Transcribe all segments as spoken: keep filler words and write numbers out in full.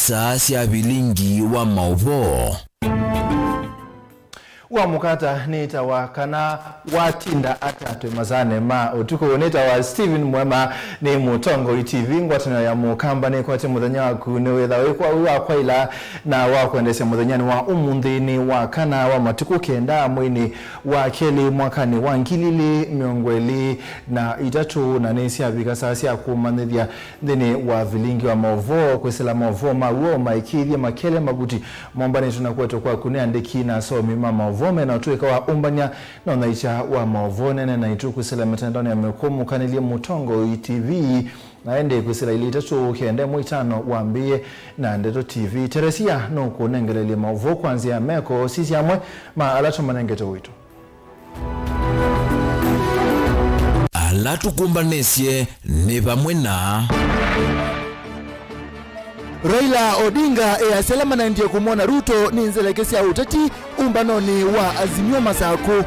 Saa sya vilingi wa maũvoo. Wa mũkata nĩtawa kana watinda ata twĩ masaanĩ ma ũtukũ. Nĩtawa Stephen Mwema, nĩ Mũtongoi T V, ngwatanĩo ya Mũkamba. Nĩkwatĩ mũthenya waku nĩwĩtha wĩ kwa, wĩ wa kwaila na wa kwendeesya mũthenyanĩ wa ũmũnthĩ nĩ wa kana wa matukũ kenda mweinĩ wa kelĩ mwakanĩ wa ngili ili mĩongo ĩlĩ na itatũ, na nĩsyavika saa sya kũmanyĩthya nthĩnĩ wa vilingi wa maũvoo, kwĩsĩla maũvoo ma w'o maĩkĩĩthye makele mavuti mombanĩtwe na kũetwa kwaku nĩ andĩki na asomi ma maũvoo mena ũtũĩka wa ũmbany'a na ũnyaĩĩkya wa maũvoo. Neena naitũ kwĩsĩla mĩtandaonĩ ya mĩkũmũkanĩlye Mũtongoi T V, na ĩndĩ kwĩsĩla ilĩ itatũ kenda ĩmwe itano wambĩĩe na Ndeto T V. Teresia nũkũnengelelye maũvoo kwa nzĩa ya meko. Sisya amwe ma ala tũmanengete ũito. Ala tũkũmbanĩsye nĩ vamwe na Raila Odinga easya ala manaendie kũmwona Ruto nĩ nzeleke sya ũteti ũmbanonĩ wa Azimio Masakũ.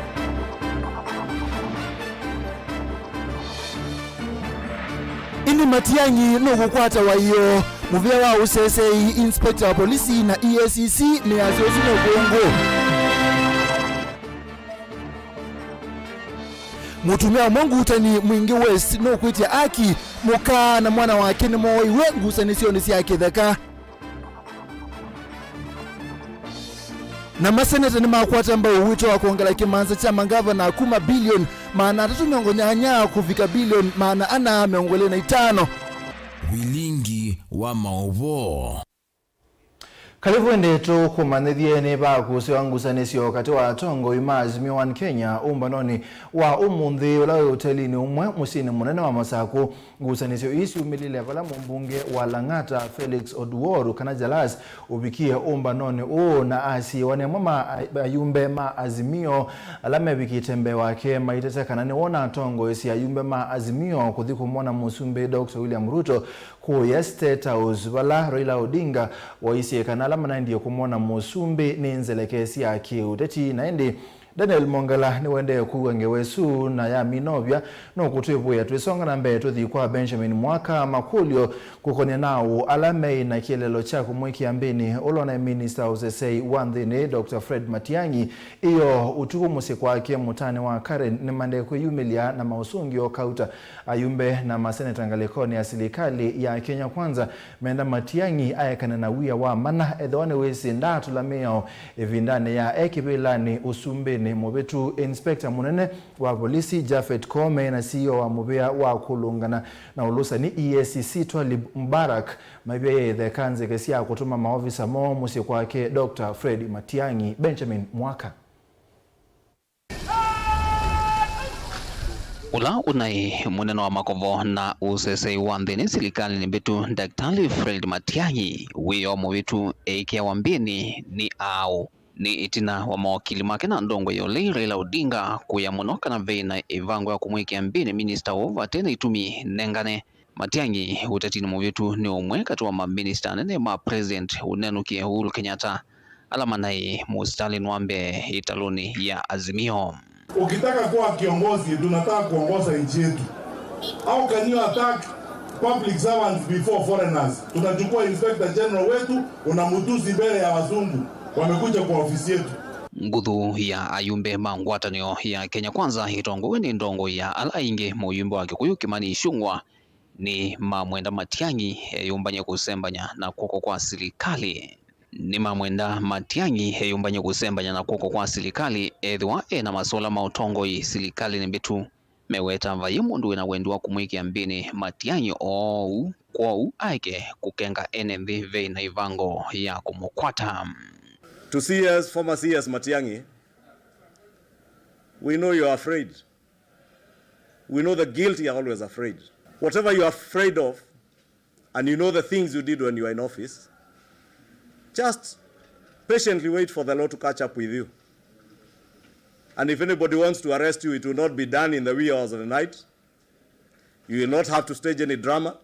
Ĩndĩ Matiang'i nũkũkwata waĩo. Mũvĩa wa ũsesei, inspector wa polisi na E A C C mĩasyo ĩsu nũkũngũ. Mũtumĩa ũmwe ngutani Mwingi West nũkwĩtya aki mũka na mwana wake nĩmooiwe ngusanĩsyonĩ sya kĩtheka. Na maseneta nĩmakwata mbau wĩto wa kwongela kĩmanza kya mangavana kuma bilioni maana atatũ mĩongo nyanya kũvika bilioni maana ana mĩongo ĩlĩ na itano. Vilingi wa maũvoo. Kalĩvu ĩndĩ tũkũmanyĩthye nĩ vakũsĩwa ngusanĩsyo katĩ wa atongoi ma Azimio One Kenya ũmbanonĩ wa ũmũnthĩ ũla wĩ ũtelinĩ ũmwe mũsyĩnĩ mũnene wa Masakũ. Ngusanĩsyo ii syumĩlile vala mũmbunge wa Lang'ata Felix Oduor kana Jalas ũvikie ũmbanonĩ ũũ na asiĩwa nĩ amwe ma a-, ayumbe ma Azimio ala mevikĩte mbee wake maitete kana nĩwona atongoesye ayumbe ma Azimio kũthi kũmwona Mũsumbĩ Doctor William Ruto kũya State House, vala Raila Odinga waisye kana ala manaendie kũmwona Mũsumbĩ nĩ nzeleke sya kĩũteti. Na ĩndĩ Daniel Mongala nĩwendee kũw'a ngewa ĩsu na yaminovya. Nũkũtwĩvũĩa twĩsonga na mbee tũthi kwa Benjamin Mwaka. Makũlyo kũkonĩa naũ ala meĩ na kĩeleelo kya kũmwĩkĩa mbĩnĩ ũla ũnaĩ minista wa ũsesei wa nthĩnĩ, Doctor Fred Matiang'i, ĩyoo ũtukũ mũsyĩ kwake mũtaanĩ wa Karen nĩmaendee kwĩyumĩlya na maũsũngĩo kauta. Ayumbe na maseneta ngalĩkonĩ ya silikalĩ ya Kenya Kwanza menda Matiang'i aekane na wia wa mana ethĩwa nĩwĩsĩ ndaatũla mĩao ĩvindanĩ ya e kĩvĩlanĩ ũsumbĩnĩ mũvĩtu. Inspector mũnene wa volisi Japhet Koome na C E O wa mũvĩa wa kũlũngana na ũlũsani E A C C Twalib Mubarak maivya yĩtheka nzeke sya kũtũma maovisa moo mũsyĩ kwake Doctor Fred Matiang'i. Benjamin Mwaka. Ũla ũnaĩ mũnene wa makovo na ũsesei wa nthĩnĩ silikalĩnĩ mbĩtu, Daktari Fred Matiang'i, wĩoo mũvĩtu eĩkĩawa mbĩnĩ nĩ aaũ? Nĩ ĩtina wa mawakili make na ndongoi ya ũlei Raila Odinga kũya mũno kana veĩ na ĩvango ya kũmwĩkĩa mbĩnĩ minista ũũ vate na itumi nengane. Matiang'i ũtetinĩ mũvĩtu nĩ ũmwe katĩ wa maminista anene ma President ũnenũkie Uhuru Kenyatta, ala manaĩ mũsitalĩnĩ wa mbee ĩtalũnĩ ya Azimio. Ukitaka kuwa kiongozi, tunataka kuongoza nchi yetu. How can you attack public servants before foreigners? Tunachukua Inspector General wetu, unamtusi mbele ya wazungu wamekuja kwa ofisi yetu. Nguthu ya ayumbe ma ngwatanĩo ya Kenya Kwanza ĩtongoew'e nĩ ndongoi ya ala aingĩ, mũyumbe wa Kĩkũyũ Kimani Ichung'wa, nĩ mamwenda Matiang'i eyũmbany'e kũsembany'a na kw'oko kwa silikalĩ. Nĩ mamwenda Matiang'i eyũmbany'e kũsembany'a na kw'oko kwa silikalĩ ethĩwa e na masola ma ũtongoi silikalĩnĩ mbĩtu. Meweta vaiĩ mũndũ wĩ na wendi wa kũmwĩkĩa mbĩnĩ Matiang'i oou, kwoou aeke kũkenga ene nthĩ veĩ na ĩvango ya kũmũkwata. To C E S, former C E S Matiang'i, we know you are afraid. We know the guilty are always afraid. Whatever you are afraid of, and you know the things you did when you were in office, just patiently wait for the law to catch up with you. And if anybody wants to arrest you, it will not be done in the wee hours of the night. You will not have to stage any drama.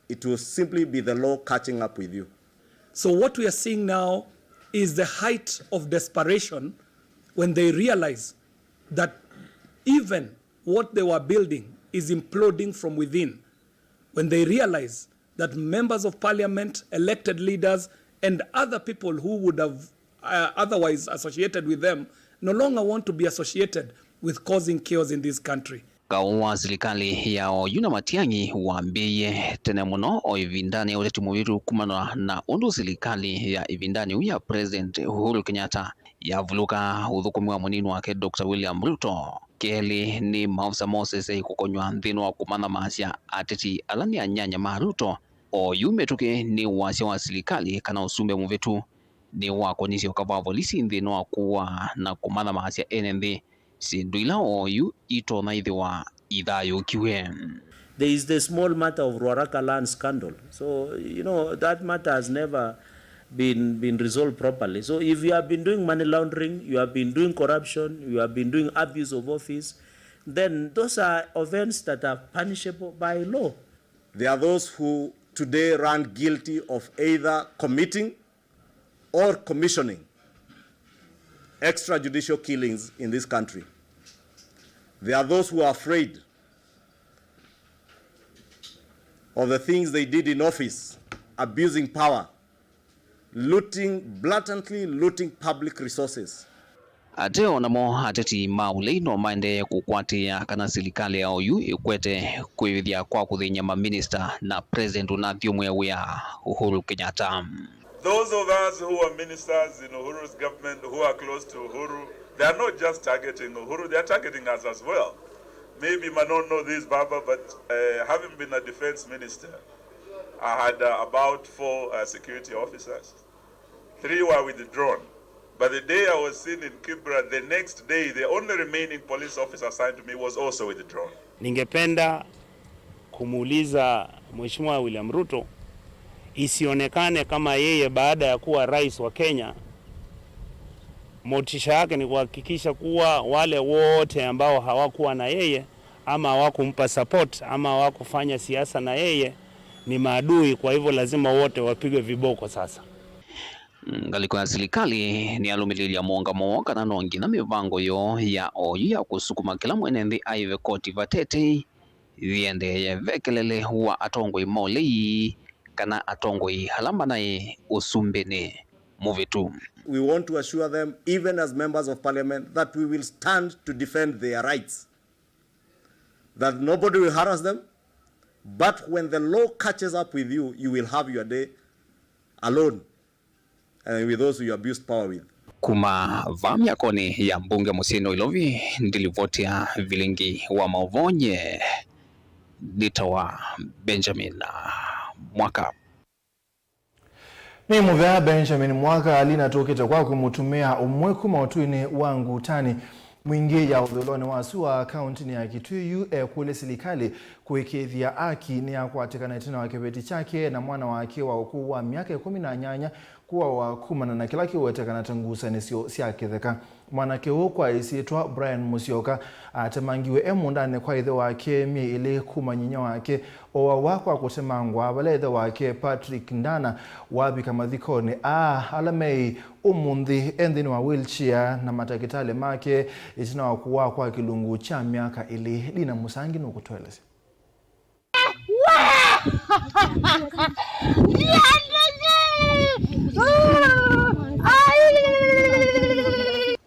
It will simply be the law catching up with you. So what we are seeing now is the height of desperation when they realize that even what they were building is imploding from within, when they realize that members of parliament, elected leaders, and other people who would have uh, otherwise associated with them no longer want to be associated with causing chaos in this country. Kaũ wa silikalĩ ya oyu na Matiang'i wambĩĩie tene mũno o ĩvindanĩ ya ũteti mũvĩtu kumana na ũndũ silikalĩ ya ĩvindanĩ yu ya President Uhuru Kenyatta yavuluka ũthũkũmi wa mũnini wake Doctor William Ruto. Kelĩ nĩ maofisa ma O C I kũkonywa nthĩnĩ wa kũmathamasya ateti ala nĩ anyanya ma Ruto. Oyu mĩtũkĩ nĩ wasya wa silikalĩ kana ũsumbĩ mũvĩtu nĩwakonisye ũka wa volisi nthĩnĩ wa kũaa na kũmathamasya ene nthĩ, syĩndũ ila oyu itonya ĩthĩwa ithayũũkiw'e. There is the small matter of Ruaraka land scandal. So, you know, that matter has never been, been resolved properly. So if you have been doing money laundering, you have been doing corruption, you have been doing abuse of office, then those are offenses that are punishable by law. There are those who today run guilty of either committing or commissioning extrajudicial killings in this country. There are those who are afraid of the things they did in office, abusing power, looting, blatantly looting public resources. Ate o namo ateti ma ũlei no maendee kũkwatĩĩa kana silikalĩ ya oyu ĩkwete kwĩvĩthya kwa kũthĩny'a maminista na president ũnathyũmũe wĩa Uhuru Kenyatta. Those of us who are ministers in Uhuru's government, who are close to Uhuru, they are not just targeting Uhuru, they are targeting us as well. Maybe you might not know this, Baba, but uh, having been a defense minister, I had uh, about four uh, security officers. Three were withdrawn. But the day I was seen in Kibra, the next day, the only remaining police officer assigned to me was also withdrawn. Ningependa kumuuliza Mheshimiwa William Ruto, isionekane kama yeye baada ya kuwa rais wa Kenya, motisha yake ni kuhakikisha kuwa wale wote ambao hawakuwa na yeye ama hawakumpa support ama hawakufanya siasa na yeye ni maadui, kwa hivyo lazima wote wapigwe viboko sasa. Ngalĩko ya silikalĩ nĩyalũmĩlĩĩlya mũũngamo woo kana no nginya mĩvango yoo ya oyu ya kũsukuma kĩla mwene nthĩ aĩve koti vatetei yĩendeeye ve kelele wa atongoi ma ũlei kana atongoi ala manaĩ ũsumbĩnĩ mũvĩtu. We want to assure them, even as members of parliament, that we will stand to defend their rights, that nobody will harass them, but when the law catches up with you, you will have your day alone and with those you abused power with. Kuma vaa myakonĩ ya mbunge mũsyĩnĩ wa Ilovi, ndilivoti ya vilingi wa maũvoo nye nĩtawa Benjamin Mwaka. Nĩ mũvea Benjamin Mwaka, linatũkĩte kwaku mũtumĩa ũmwe kuma ũtũinĩ wa Ngutani. Mwingĩ ya ũthũĩlonĩ wa sua kauntinĩ ya Kitui yu ekũlya silikalĩ kũĩkĩĩthya aki nĩyakwatĩkana ĩtina wa kĩveti kyake na mwana wake wa ũkũũ wa myaka ĩkũmi na nyanya kũawa kumana na kĩla kĩũwetekana ta ngusanĩsyo sya kĩtheka. Mwanake ũũ kwa ĩsyĩtwa Brian Musyoka atemangiwe e mũũndanĩ kwa ĩthe wake myei ĩlĩ kuma nyinyia wake oawa kwa kũtemangwa vala ĩthe wake Patrick Ndana wavika mathikonĩ aa ala meĩ ũmũnthĩ e nthĩnĩ wa wheelchair na matakĩtalĩ make ĩtina wa kũwaa kwa kĩlungu kya myaka ĩlĩ. Lina Mũsangi nũkũtũelesya.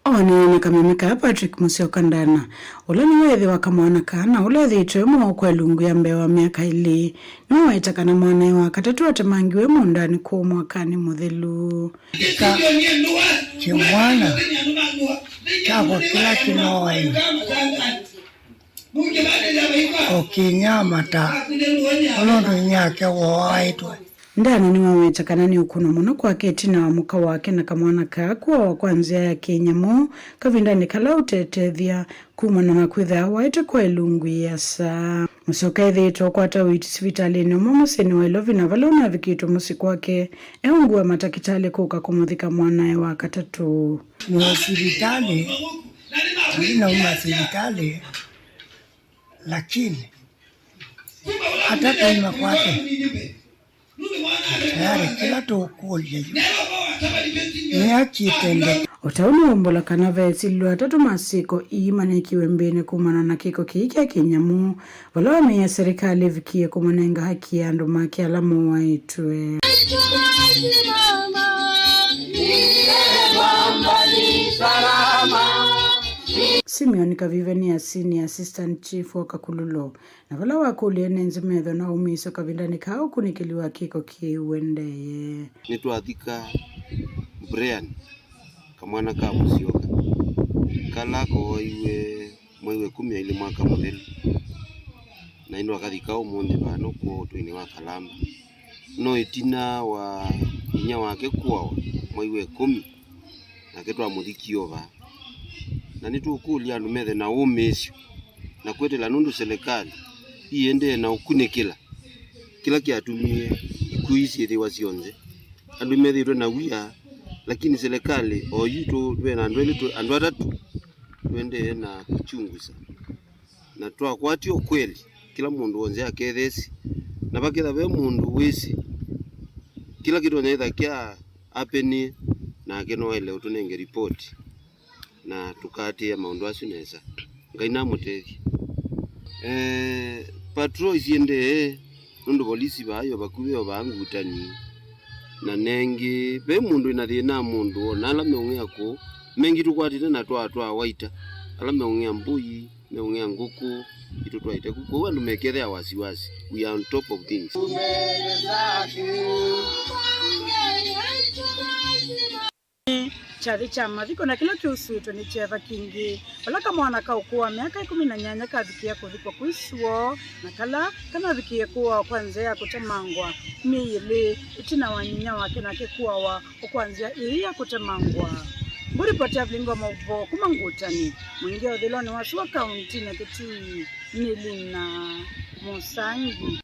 Oneene kameme ka Patrick Musyoka Ndana, ũla nĩwe ĩthe wa kamwana kaa na ũla ethĩĩtwe e mũwau kwa ĩlungu ya mbee wa myaka ĩlĩ, nĩwawaĩte kana mwanae wa katatũ atemangiwe mũũndanĩ kũu mwakanĩ mũthelu. Ka kĩmwana kyakwa kĩla kĩnoaĩwe o kĩnyamata ũla ũndũ inyake wooaĩtwe. Ndana nĩwaweta kana nĩ ũkũno mũno kwake ĩtina wa mũka wake na kamwana kaa kũawa kwa nzĩa ya kĩnyamũ kavindanĩ kala ũtetethya kumana na kwĩthĩa awaĩte kwa ĩlungu ĩasa. Mũsyoka ethĩĩtwe ũkwata ũiiti sivitalĩnĩ ũmwe mũsyĩnĩ wa Ilovi na vala ũnavikĩtwe mũsyĩ kwake e ungu wa matakĩtalĩ kũka kũmũthika mwanae wa katatũ. Nĩ sivitalĩ, tũinauma sivitalĩ, lakini hata tũima kwake Tayarĩ kĩla tũkũlya yu nĩakĩte ndeto. O ta ũu nĩwaumbũla kana ve asilĩlwa atatũ ma syĩko ii maneekiwe mbĩnĩ kumana na kĩko kĩĩ kya kĩnyamũ, vala wamĩie serikali ĩvikie kũmanenga haki ya andũ make ala mooaĩtwe. Simeon Kavive nĩ a senior assistant chief wa Kakululo, na vala wakũlya ene nzĩ metho na ũmĩĩsyo kavindanĩ kaa ũkunĩkĩli wa kĩko kĩĩ ũendeeye. Nĩtwathika Brian, kamwana ka Mũsyoka, kala kooiwe mwei wa ĩkũmi na ilĩ mwaka mũthelu, na ĩndĩ wakathika ũmũnthĩ vaa nũkw'o ũtũinĩ wa Kalamba. No ĩtina wa inyia wake kũawa mwei wa ĩkũmi, nake twamũthikie o vaa. Na nĩtũkũlya andũ methe na ũmĩĩsyo na kwetela, nũndũ silikalĩ iendee na ũkunĩkĩla kĩla kyatumie ikw'ũ ii syĩthĩwa syonthe. Andũ methĩĩtwe na wia, lakini silikalĩ o yu tũ-, twĩ na andũ elĩ tũ-, andũ atatũ tũendee na kũchunguza. Na twakwatie ũkweli, kĩla mũndũ w'onthe aketheesye. Na vaketha ve mũndũ wĩsĩ kĩla kĩtonya ĩtha kya apenie, nake no aĩle ũtũnenge ripoti, na tũkaatĩĩa maũndũ asu nesa. Ngai namũtethye. Eh, patrol isiendee, nũndũ volisi vaayo vakuvĩ o vaa Ngutani. Na nengĩ, ve mũndũ ĩna thĩna, mũndũ ona ala meũng'ea kũũ, mengĩ tũkwatĩte na twaa twa waita, ala meũng'ea mbũi, meũng'ea ngũkũ, itũ twaĩte ku. Kwoou andũ mekethĩa wasiwasi, we are on top of things. Kyathĩ kya mathiko na kĩla kĩusũĩtwe nĩ kyeva kĩngĩ, vala kamwana ka ũkũũ wa myaka ĩkũmi na nyanya kavikĩe kũthikwa kwĩ sua, na kala kanavikĩe kũawa kwa nzĩa ya kũtemangwa myei ĩlĩ ĩtina wa nyinyia wake nake kũawa o kwa nzĩa ĩĩ ya kũtemangwa. Ngũripoti ya vilingi wa maũvoo kuma Ngutani, mũingĩ ũthĩlonĩ wa sua kauntinĩ ya Kitui nĩ Lina Mũsangi.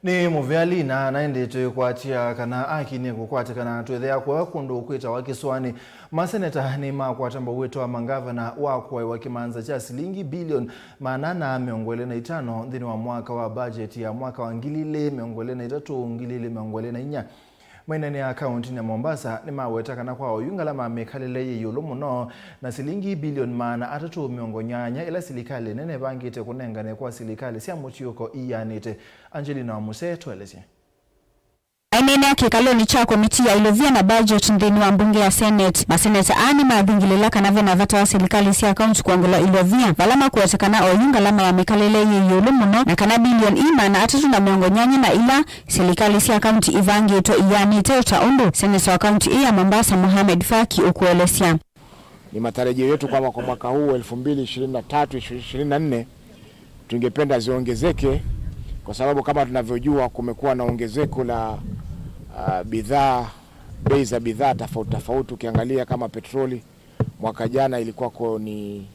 Nĩ mũvea Lina, na ĩndĩ tũikwatya kana akinie kũkwatĩkana twĩthĩa kũya kũndũ kwĩtawa Kĩsũanĩ. Maseneta nĩmakwata mbau wĩto wa mangavana wa kũaĩwa kĩmanza kya silingi bilioni maana ana mĩongo ĩlĩ na itano nthĩnĩ wa mwaka wa bajeti ya mwaka wa ngili ilĩ mĩongo ĩlĩ na itatũ, ngili ilĩ mĩongo ĩlĩ na inya. Maineena kauntinĩ ya Mombasa nĩmaweta kana kwa oyu ngalama ya mĩkalĩle yĩ ĩũlũ mũno, na silingi bilioni maana atatũ mĩongo nyanya ĩla silikalĩ nene ĩvangĩte kũnengane kwa silikalĩ sya mũtiũko ianĩte. Angelina Wamũse tũelesye. Aineenea kĩkalonĩ kya komiti ya ilovia na budget nthĩnĩ wa mbunge ya Senate, maseneta aa nĩmathingĩlĩla kana ve na vata wa silikalĩ sya kaunti kwongela ilovia, vala makwete kana oyu ngalama ya mĩkalĩle yĩ ĩũlũ mũno, na kana bilioni ii maana atatũ na mĩongo nyanya na ila silikalĩ sya kaunti ivangĩtwe ianĩte, o ta ũndũ seneta wa kaunti ĩĩ ya Mombasa, Mohamed Faki, ũkũelesya. Ni matarajio yetu kwamba kwa mwaka huu elfu mbili ishirini na tatu, ishirini na nne, tungependa ziongezeke, kwa sababu kama tunavyojua kumekuwa na ongezeko la, ah, bidhaa, bei za bidhaa tofauti tofauti. Ukiangalia kama petroli, mwaka jana ilikuwa ko ni,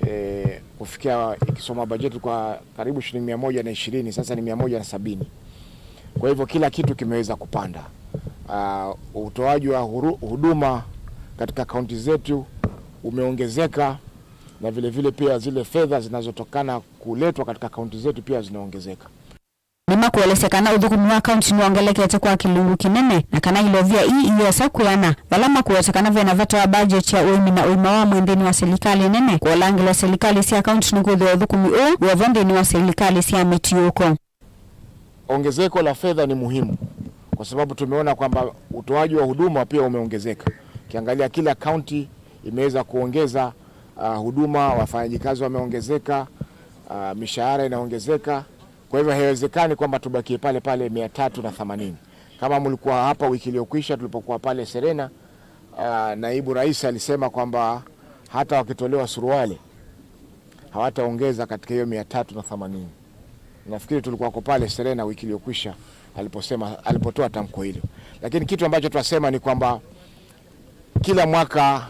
eh, kufikia ikisoma bajeti kwa karibu shilingi mia moja na ishirini, sasa ni mia moja na sabini. Kwa hivyo kila kitu kimeweza kupanda. Ah, utoaji wa huru-, huduma katika kaunti zetu umeongezeka, na vile vile pia zile fedha zinazotokana kuletwa katika kaunti zetu pia zinaongezeka. Nĩmakuelesya kana ũthũkũmi wa kaunti nĩwongelekete kwa kĩlungu kĩnene, na kana ilovia ii iyosa kwĩana, vala makuweta kana vena vata wa bajeti ya ũĩmi na ũima wa mwĩĩ nthĩnĩ wa silikalĩ nene. Kũlangĩlwa silikalĩ sya kaunti nĩkwĩthĩwa ũthũkũmi ũũ wĩvo nthĩnĩ wa silikalĩ sya mĩtiũko. Ongezeko la fedha ni muhimu kwa sababu tumeona kwamba utoaji wa huduma pia umeongezeka. Ukiangalia kila kaunti imeweza kuongeza, ah, huduma, wafanyikazi wameongezeka, ah, mishahara inaongezeka. Kwa hivyo haiwezekani kwamba tubakie pale pale mia tatu na themanini. Kama mlikuwa hapa wiki iliyokwisha tulipokuwa pale Serena, ah, naibu rais alisema kwamba hata wakitolewa suruali hawataongeza katika hiyo mia tatu na themanini. Nafikiri tulikuwa kwa pale Serena wiki iliyokwisha aliposema, alipotoa tamko hilo. Lakini kitu ambacho tunasema ni kwamba kila mwaka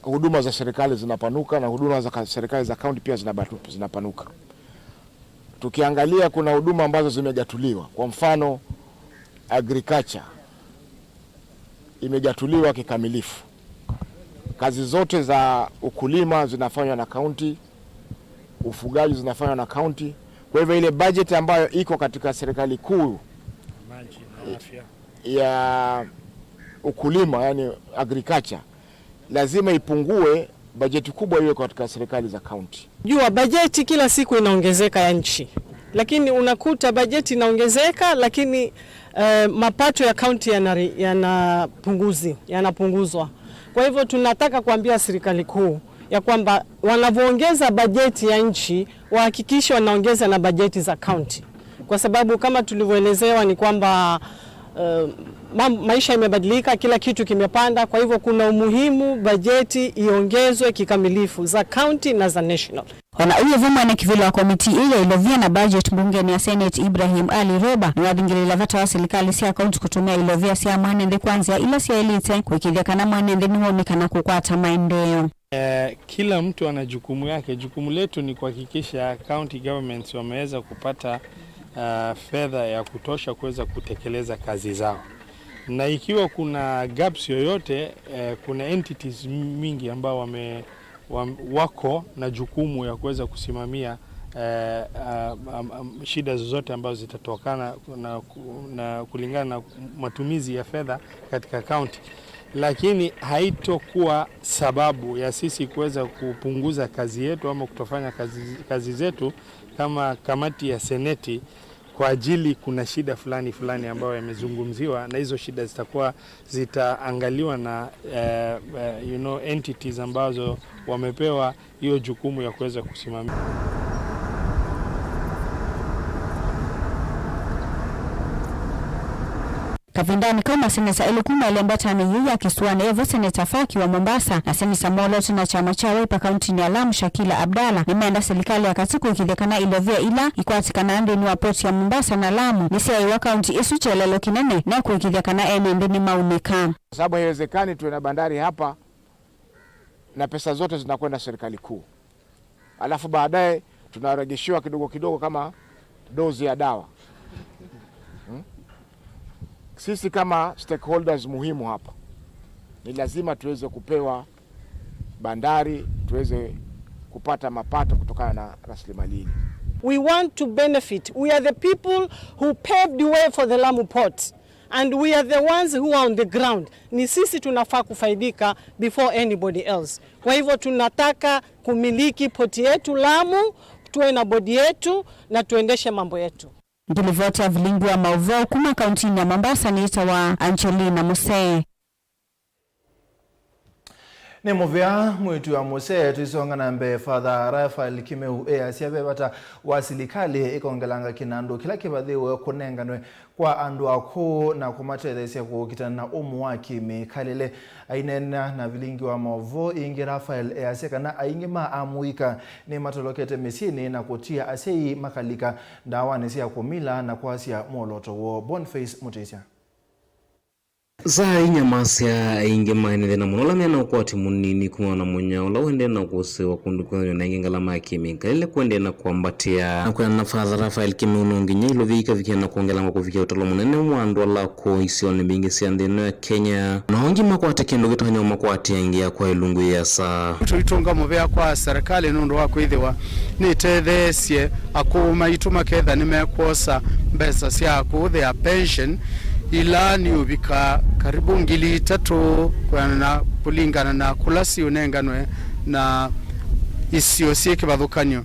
huduma za serikali zinapanuka na huduma za ka-, serikali za kaunti pia zinabatu-, zinapanuka. Tukiangalia, kuna huduma ambazo zimegatuliwa. Kwa mfano, agriculture imegatuliwa kikamilifu. Kazi zote za ukulima zinafanywa na kaunti, ufugaji zinafanywa na kaunti. Kwa hivyo ile budget ambayo iko katika serikali kuu ya ukulima, yani agriculture, lazima ipungue, bajeti kubwa iwe katika serikali za kaunti. Jua bajeti kila siku inaongezeka ya nchi, lakini unakuta bajeti inaongezeka, lakini eh, mapato ya kaunti yanari- yanapunguzi- yanapunguzwa. Kwa hivyo tunataka kuambia serikali kuu ya kwamba wanavyoongeza bajeti ya nchi wahakikishe wanaongeza na bajeti za kaunti, kwa sababu kama tulivyoelezewa ni kwamba eh, mam- maisha imebadilika, kila kitu kimepanda. Kwa hivyo kuna umuhimu bajeti iongezwe kikamilifu za kaunti na za national. O na ũu vo, mwene kĩvĩla wa komitii ĩĩ ya ilovia na budget mbungeni ya Senate, Ibrahim Ali Roba, nĩwathingĩlĩĩla vata wa silikalĩ sya kaunti kũtũmĩa ilovia sya mwene nthĩ kwa nzĩa ila syaĩlĩte kũĩkĩĩthya kana mwene nthĩ nĩwaunĩka na kũkwata maendeeo. Eh, kila mtu ana jukumu yake. Jukumu letu ni kuhakikisha county governments wameweza kupata, ah, fedha ya kutosha kuweza kutekeleza kazi zao, na ikiwa kuna gaps yoyote, eh, kuna entities mingi ambao wame- wa- wako na jukumu ya kuweza kusimamia, eh, ah, am- am- shida zozote ambazo zitatokana na, ku- na kulingana na matumizi ya fedha katika kaunti, lakini haitokuwa sababu ya sisi kuweza kupunguza kazi yetu ama kutofanya kazi, kazi zetu kama kamati ya seneti kwa ajili kuna shida fulani fulani ambayo yamezungumziwa, na hizo shida zitakuwa zitaangaliwa na, eh, eh, you know, entities ambazo wamepewa hiyo jukumu ya kuweza kusimamia. Kavindanĩ kau, maseneta elĩ kuma ĩlembetanĩ yĩu ya kĩsũanĩ, evo Seneta Faki wa Mombasa na seneta mwoloote na kyama kya Wiper kauntinĩ ya Lamu, Shakila Abdalla, nĩmeenda silikalĩ ya katĩ kũĩkĩĩthya kana ilovia ila ikwatĩkanaa nthĩnĩ wa port ya Mombasa na Lamu nĩsyaĩwa kaunti ĩsu kyelelo kĩnene, na kũĩkĩĩthya kana ene nthĩ nĩmaunĩka. Kwa sababu haiwezekani tuwe na bandari hapa na pesa zote zinakwenda serikali kuu, alafu baadaye tunarejeshiwa kidogo kidogo kama dozi ya dawa. Hmm? Sisi kama stakeholders muhimu hapa, ni lazima tuweze kupewa bandari, tuweze kupata mapato kutokana na rasilimali hili. We want to benefit. We are the people who paved the way for the Lamu port. And we are the ones who are on the ground. Ni sisi tunafaa kufaidika before anybody else. Kwa hivyo tunataka kumiliki poti yetu Lamu, tuwe na bodi yetu na tuendeshe mambo yetu. Ngilivoti ya vilingi wa mauvoo kuma kauntinĩ ya Mombasa nĩtawa Angelina Musee. Nĩ mũvea mwĩĩtu wa mũsee. Tũisonga na mbee, Father Raphael Kĩmeu easya ve vata wa silikalĩ ĩkongelanga kĩnandũ kĩla kĩvathĩwe kũnenganwe kwa andũ akũũ na kũmatetheesya kũkitana na ũmũ wa kĩmĩkalĩle. Aineena na vilingi wa maũvoo ĩngĩ, Raphael easya kana aingĩ ma amũika nĩmatolokete mĩsyĩnĩ na kũtia asyai makalika ndawanĩ sya kũmila na kwasya mwolooto woo. Boniface Mũtĩsya. Saa inya masya aingĩ maĩ na thĩna mũno ũla mena ũkwati mũnini kumana na mũnyao ũla ũendee na kũsĩwa kũndũ kwĩthĩwa na ĩngĩ ngalama ya kĩmĩkalĩle kũendee na kwambatĩa. Na kwĩana na Father Raphael Kĩmeu, no nginya ilovia ikavikĩe na kwongelangwa kũvikĩa ũtalo mũnene wa andũ ala akũũ isionĩ mbingĩ sya nthĩ ĩno ya Kenya, na angĩ makwate kĩndũ kĩtonya ũmakwatĩa ĩngĩ ya kwa ĩlungu yĩasa. Tũitũnga mũvea kwa serikali nũndũ wa kwĩthĩwa nĩtetheesye akũũ maitũ maketha nĩmekwosa mbesa sya akũũ, their pension, ila nĩ ũvika karibu ngili itatũ, kũlingana na kũla siũnenganwe na isio syĩ kĩvathũkany'o.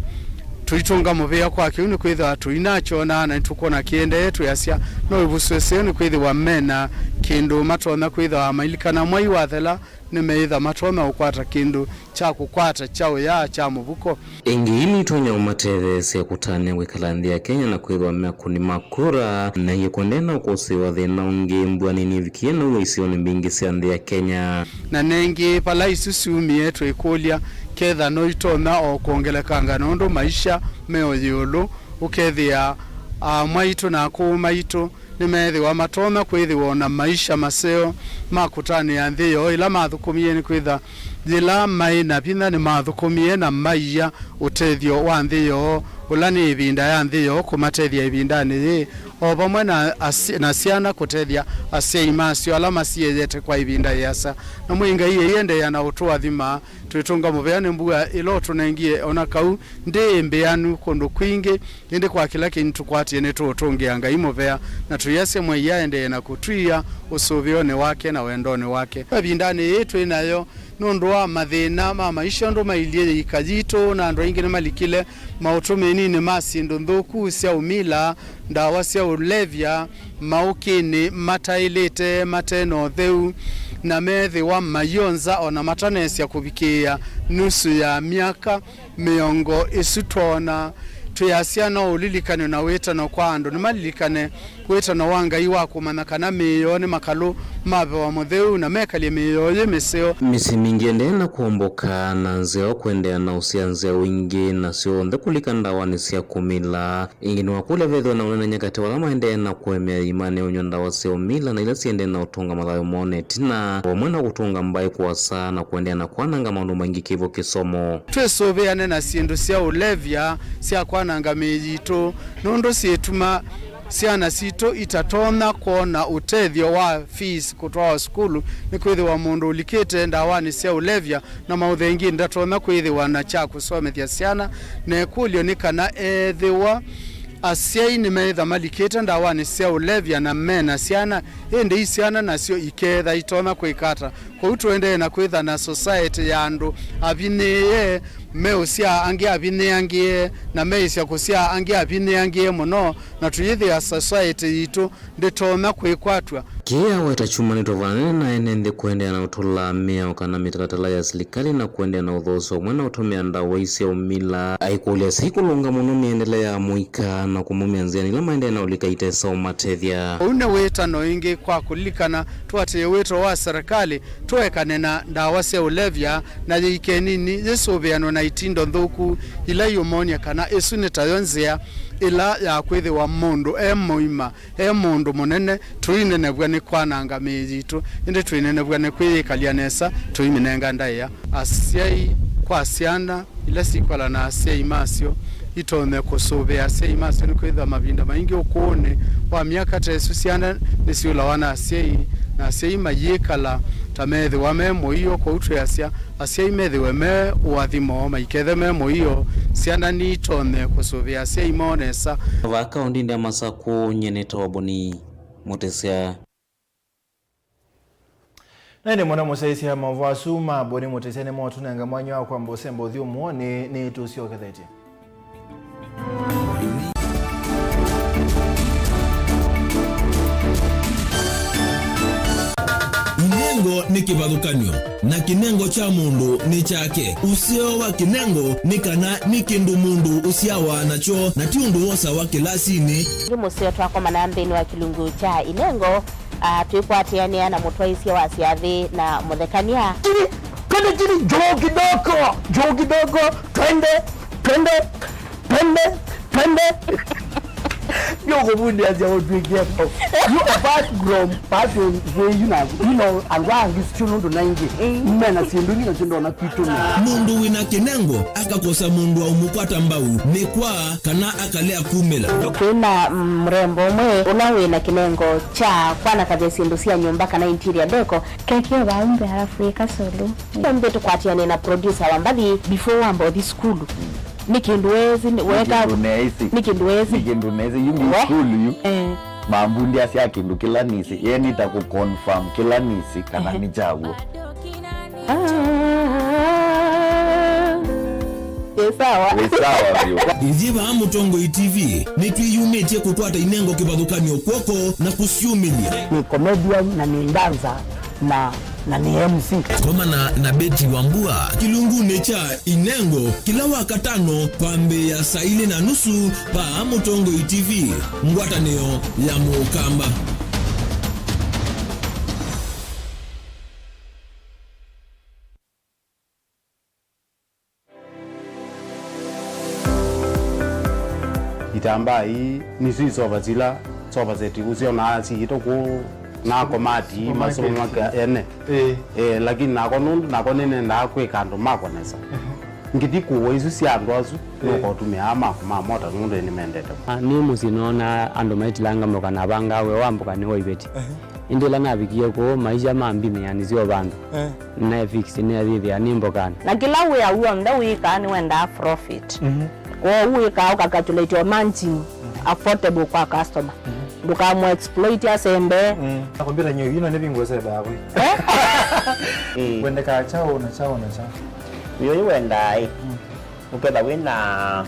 Tũitũnga mũvea kwa kĩu nĩkwĩthĩwa tũinakyonaa na nĩtũkwona kĩendee twĩasya no ĩvuswe seo nĩkwĩthĩwa mena kĩndũ matonya kwĩthĩwa mailikana mwai wathela, nĩmeĩtha matonya ũkwata kĩndũ kya kũkwata kya ũya kya mũvuko. Ĩngĩ, ii nitonya ũmatetheesya kũtanĩa kwĩkala nthĩ ya Kenya na kwĩthĩwa me akũni ma kura, na ĩngĩ kũendee na ũkũsĩĩwa thĩna ũngĩ mbua nini ĩvikie na ũw'o isionĩ mbingĩ sya nthĩ ya Kenya. Na nengĩ, vala isu syumie, twĩkũlya ketha no itonya o kwongelekanga nũndũ maisha me o ĩũlũ, ũkethĩa aa mwaitũ na akũũ maitũ nĩmeethĩwa matonya kwĩthĩwa o na maisha maseo ma kũtanĩa nthĩ yoo ĩla mathũkũmie, nĩkwĩtha yĩla maĩ na vinya nĩmathũkũmie na maia ũtethyo wa nthĩ yoo, ũla nĩ ĩvinda ya nthĩ yoo kũmatethya ĩvindanĩ yĩĩ o vamwe na asy-, na syana kũtethya asyai masyo ala masyĩeyete kwa ĩvinda yĩasa. Na Mwĩai Ngai eiendeea na ũtũathima, twĩtũnga mũvea nĩ mbua ĩla ũtũnengie, o na kau ndĩ mbĩanu kũndũ kwingĩ, ĩndĩ kwa kĩla kĩndũ tũkwatie nĩtũũtũngĩa Ngai mũvea, na tũiasya Mwĩai aendee na kũtwia ũsũvĩonĩ wake na wendonĩ wake. Ĩvindanĩ yĩĩ twĩ nayo, nũndũ wa mathĩna ma maisha ũndũ mailyĩ yĩika yitũ, na andũ aingĩ nĩmalikile maũtũmĩninĩ ma syĩndũ nthũku sya ũmila, ndawa sya ũlevya, maũkĩnĩ mataĩlĩte, mate na ũtheu, na meethĩwa mayonza o na mataneesya kũvikĩĩa nusu ya myaka mĩongo ĩsu twoona. Twĩasya no ũlilikanw'e na wĩtano kwa andũ nĩmalilikane wĩtano wa Ngai wa kũmanya kana mĩĩ yoo nĩ makalũ ma Veva Mũtheu, na mekalye mĩĩ yoo yĩ mĩseo. Mĩsyĩ mingĩ ĩendee na kũmbũka na nzĩa kũendeea na ũsyaa nzĩa ingĩ, na syonthe kũlika ndawanĩ sya kũmila. Ĩngĩ nĩwakũlya vethĩwe na ũnenany'a katĩ wa ala maendee na kũemea imanĩ ũnyw'a ndawa sya ũmila na ila siendee na ũtũnga mathayũ moo na ĩtina, vamwe na kũtũnga mbaĩ kũasa na kũendeea na kwananga maũndũ maingĩ kĩvo kĩsomo. Twĩsũvĩane na syĩndũ sya ũlevya sya kwananga mĩĩ yitũ, nũndũ syĩtuma syana sitũ itatonya kwona ũtethyo wa fees kũtwawa sukulu, nĩkwĩthĩwa mũndũ ũlikĩte ndawanĩ sya ũlevya na maũthengĩ ndatonya kwĩthĩwa na kya kũsomethya syana. Na ĩkũlyo nĩ kana ethĩwa asyai nĩmeĩtha malikĩte ndawanĩ sya ũlevya na me na syana, ĩndĩ i syana nasyo ikeetha itonya kwĩka ata? Kwoou tũendee na kwĩtha na society ya andũ avinyĩĩe, meũsyaa angĩ avinyĩangĩe, na meĩsya kũsyaa angĩ avinyĩangĩe mũno, na tũyĩthĩa society yitũ ndĩtonya kwĩkwatw'a. Kĩĩ aweta kyumanĩtwe vanene na ene nthĩ kũendeea na ũtũla mĩao kana mĩtalatala ya silikalĩ na kũendeea na ũthoosya ũmwe na ũtũmĩa ndawa ii sya ũmila, aikũlya asyai kũlũnga mũno mĩendele ya mũika na kũmaumya nzĩanĩ ila maendee na ũlika itesa ũmatethya. Ũu nĩ wĩtano ĩngĩ kwa kũlilikana tũatĩĩe wĩto wa serikali tũekane na ndawa sya ũlevya na yĩike nini yĩsũvĩanwe na itindo nthũku ila iũmony'a kana ĩsu nĩ tayo nzĩa ĩla ya kwĩthĩwa mũndũ e mũima. E mũndũ mũnene, tũinenevw'a nĩ kwananga mĩĩ yitũ, ĩndĩ twĩnenevw'a nĩ kwĩyĩkalya nesa, tũimĩnenga ndaĩa. Asyai kwa syana ila sikwala na asyai masyo itonye kũsũvĩa asyai masyo, nĩkwĩthĩwa mavinda maingĩ ũkũũnĩ wa myaka ta ĩsu syana nĩsyũlawa na asyai, na asyai mayĩkala ta meethĩwa me mũio. Kwoou twĩasya, asyai methĩwe me ũathimo, maikethe me mũio, syana niitonye kũsũvĩa asyai moo nesa. Vaa kaũndĩnĩ ya Masakũ, nyie nĩtawa Boni Mũtĩsya. Na ĩndĩ mũno mũsyaĩĩsya maũvoo asu ma Boni Mũtĩsya nĩmotũnenga mwanya wa kwamba ũsemba ũthyũmũonĩ, nĩtũsyokethetye. Inengo nĩ kĩvathũkany'o, na kĩnengo kya mũndũ nĩ kyake. Ũseo wa kĩnengo nĩ kana nĩ kĩndũ mũndũ ũsyawa nakyo, na ti ũndũ wosawa kĩlasinĩ. Ĩngĩ mũseo twakomana nthĩnĩ wa kĩlungu kya inengo, a, twĩkwatĩanĩa na mũtwaĩsya wa syathĩ na mũthekany'a. Chini, twende chini, juu kidogo, juu kidogo, twende, twende, twende, twende. Ndio kũvundĩasya ũtwĩkie. You apart from passion, you know, you know, andũ angĩ sio nũndũ na ingĩ. Mm. Mena syĩndũ ingĩ na syĩndũ ona kwitũ nĩ. Mũndũ wĩna kĩnengo akakosa mũndũ wa ũmũkwata mbau, nĩ kwa kana akalea kumĩla. Twĩna, mm, mrembo ũmwe ũla wĩna kĩnengo kya kwanakavya syĩndũ sya nyũmba kana interior deco. Keke vau mbee alafu ĩka solo. Mbee tũkwatiane na producer wa mbathi before wamba ũthi sukulu. Nĩ kĩndũ wezi, nĩ weka, nĩ kĩndũ neesi. Nĩ kĩndũ wezi. Nĩ kĩndũ neesi, yu nĩ sukulu yu. Eh. Mambundĩasya kĩndũ kĩla nĩsĩ, ye nĩta kũ confirm kĩla nĩsĩ kana nĩ kyaw'o. Ah, ĩ sawa. Ĩ sawa vyũ. Ithyĩ vaa Mũtongoi T V nĩtwĩyumĩtye kũkwata inengo kĩvathũkany'o kw'oko na kũsyũmĩlya. Nĩ comedian na nĩ dancer na, na nĩ M C. Komana na Betty Wambua kĩlungunĩ kya Inengo kĩla Wakatano kwambĩĩa saa ilĩ na nusu vaa Mũtongoi T V, ngwatanĩo ya Mũkamba. Itambaa ii nĩsyo isova sila sofa set ũsyonaa siitũ kũu na komati masoma ene. Ĩĩ. Eh, lakini nako nũndũ nako nĩnendaa kwĩka andũ makwa nesa. Ehe. Ngĩthi kũũa isu sya andũ asu, eh, nũkotũmĩaa maku ma mota nũndũ nĩmendete mũno. Ah, nĩ mũsyĩ noonaa andũ maitilanga mboka na avangaa wĩa wa mboka nĩ wa iveti. Ehe. Ĩndĩ ĩla navikie kũũ, maisha ma mbinĩ yanisye o vandũ. Eh. Naefix nĩathĩthĩa nĩ mbokanĩ. Na kĩla wĩa w'onthe wĩkaa nĩwendaa profit. Mhm. Kwoou wĩkaa ũkacalculate o margin, mhm, affordable kwa customer. Mhm. Ndũkamũ exploit asembe. Mm. Na kompyuta nyo ino nĩ vingwe sebe yakwe. Eh? Eh. Wendekaa chao na chao na chao. Yo wendaa, eh. Mm. Ũketha wĩna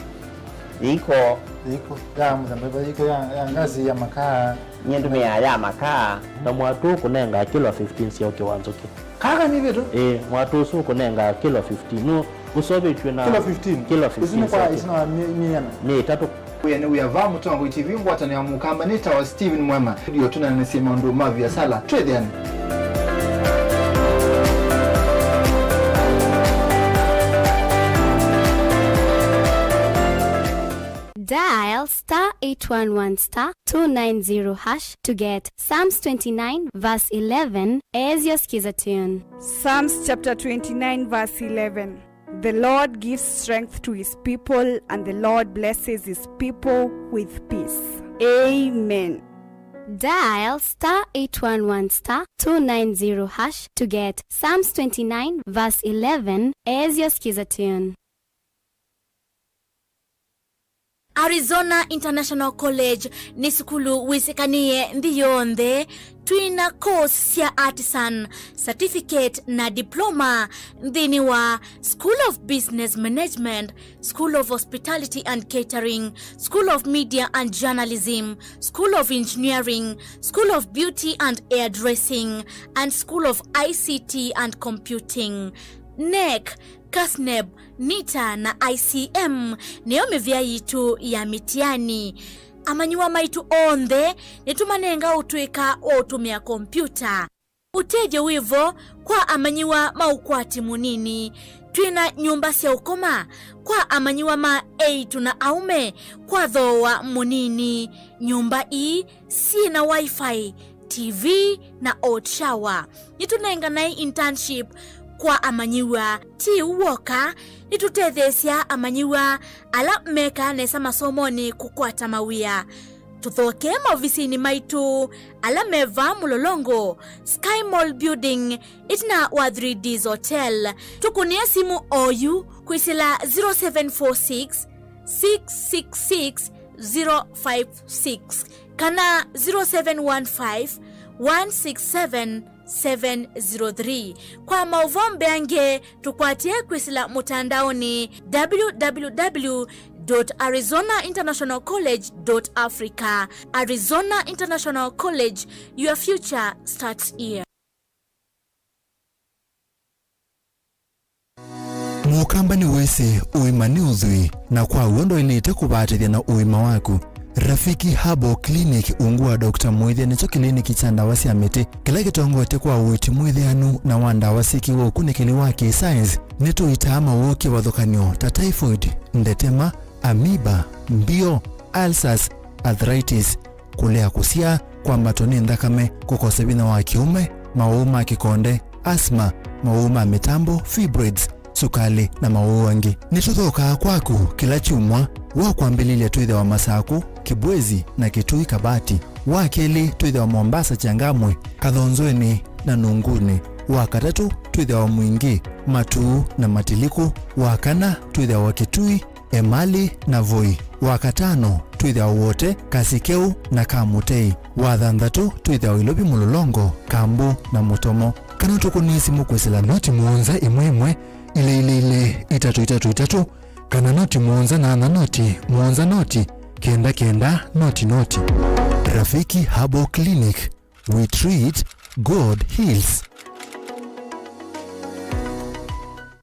yĩiko. Yĩiko ya mũthemba, yĩiko ya, ya ngazi ya makaa. Nyie ndũmĩaa ya makaa. Na mwatũ ũkũnenga kilo fifteen sya ũkĩ wa nzũkĩ. Kaka nĩ vitu? Ĩĩ, mwatũ ũsu ũkũnenga kilo fifteen. Nũ ũseũvĩtw'e na kilo fifteen? Kilo fifteen. Isu nĩ kwa, isu na mi-, miana? Nĩ ĩtatũ. Wĩa nĩ wĩa va Mũtongoi T V, ngwatanĩo ya Mũkamba nĩ tawa Steven Mwema. Ndio tũnanĩsye maũndũ ma viasala. Twĩthĩane. Dial star eight one one star two nine zero hash to get Psalms twenty-nine verse eleven as your skiza tune. Psalms chapter twenty-nine verse eleven. The Lord gives strength to his people, and the Lord blesses his people with peace. Amen. Dial star eight one one star two nine zero hash to get Psalms twenty-nine verse eleven as your skiza tune. Arizona International College nĩ sukulu wĩsĩkanĩe nthĩ yonthe. Twĩna course sya artisan, certificate na diploma nthĩnĩ wa School of Business Management, School of Hospitality and Catering, School of Media and Journalism, School of Engineering, School of Beauty and Hairdressing, and School of I C T and Computing. NEC, CASNEB, NITA na I C M nĩyo mĩvĩa yitũ ya mĩtiani. Amanyĩw'a maitũ onthe nĩtũmanenga ũtũĩka wa ũtũmĩa kompyuta. Ũtethyo wĩ vo kwa amanyĩw'a ma ũkwati mũnini. Twĩna nyũmba sya ũkoma kwa amanyĩw'a ma eĩtu na aũme kwa thooa mũnini. Nyũmba ii syĩ na Wi-Fi, T V, na hot shower. Nĩtũnenganae internship kwa amanyĩw'a. Ti ũu w'oka, nĩtũtetheesya amanyĩw'a ala mekaa nesa masomonĩ kũkwata mawĩa. Tũthokee maovisinĩ maitũ ala me vaa Mũlolongo, Sky Mall Building, ĩtina wa Three Ds Hotel. Tũkũnĩe simũ oyu kwĩsĩla zero seven four six, six six six, zero five six kana zero seven one five, one six seven, seven zero three. Kwa maũvoo mbeange, tũkwatĩe kwĩsĩla mũtandaonĩ w w w dot arizona international college dot africa. Arizona International College, your future starts here. Mũkamba nĩwĩsĩ ũima nĩ ũthwii, na kwa w'o ndwaĩlĩte kũvatĩthya na ũima waku. Rafiki Herbal Clinic, ungu wa Doctor Mwĩthya, nĩkyo kĩliniki kya ndawa sya mĩtĩ kĩla kĩtongoetye kwa ũiiti mwĩthĩanu na wa ndawa syĩkĩwe ũkunĩkĩli wa kĩ-science. Nĩtũitaa mawũũ kĩvathũkany'o ta typhoid, ndetema, amoeba, mbio, ulcers, arthritis, kũlea kũsyaa, kwambatwa nĩ nthakame, kũkosa vinya wa kĩũme, mawũũ ma kĩkonde, asthma, mawũũ ma mĩtambo, fibroids, sukalĩ, na mawũũ angĩ. Nĩtũthookaa kwaku kĩla kyumwa. Wa kwambĩlĩlya twĩthĩawa Masakũ, Kibwezi, na Kitui Kabati. Wa kelĩ twĩthĩawa Mombasa, Changamwe, Kathonzweni, na Nunguni. Wa katatũ twĩthĩawa Mwingi, Matuu, na Matilikũ. Wa kana twĩthĩawa Kitui, Emali, na Voi. Wa katano twĩthĩawa Wote, Kasikeu, na Kamutei. Wa thanthatũ twĩthĩawa Ilovi, Mũlolongo, Kambu, na Mũtomo. Kana tũkũnĩe simũ kwĩsĩla noti mũonza ĩmwe ĩmwe, ilĩ ilĩ ilĩ, itatũ itatũ itatũ, kana noti mũonza nana noti, mũonza noti, kenda kenda, noti noti. Rafiki Herbal Clinic, we treat, God heals.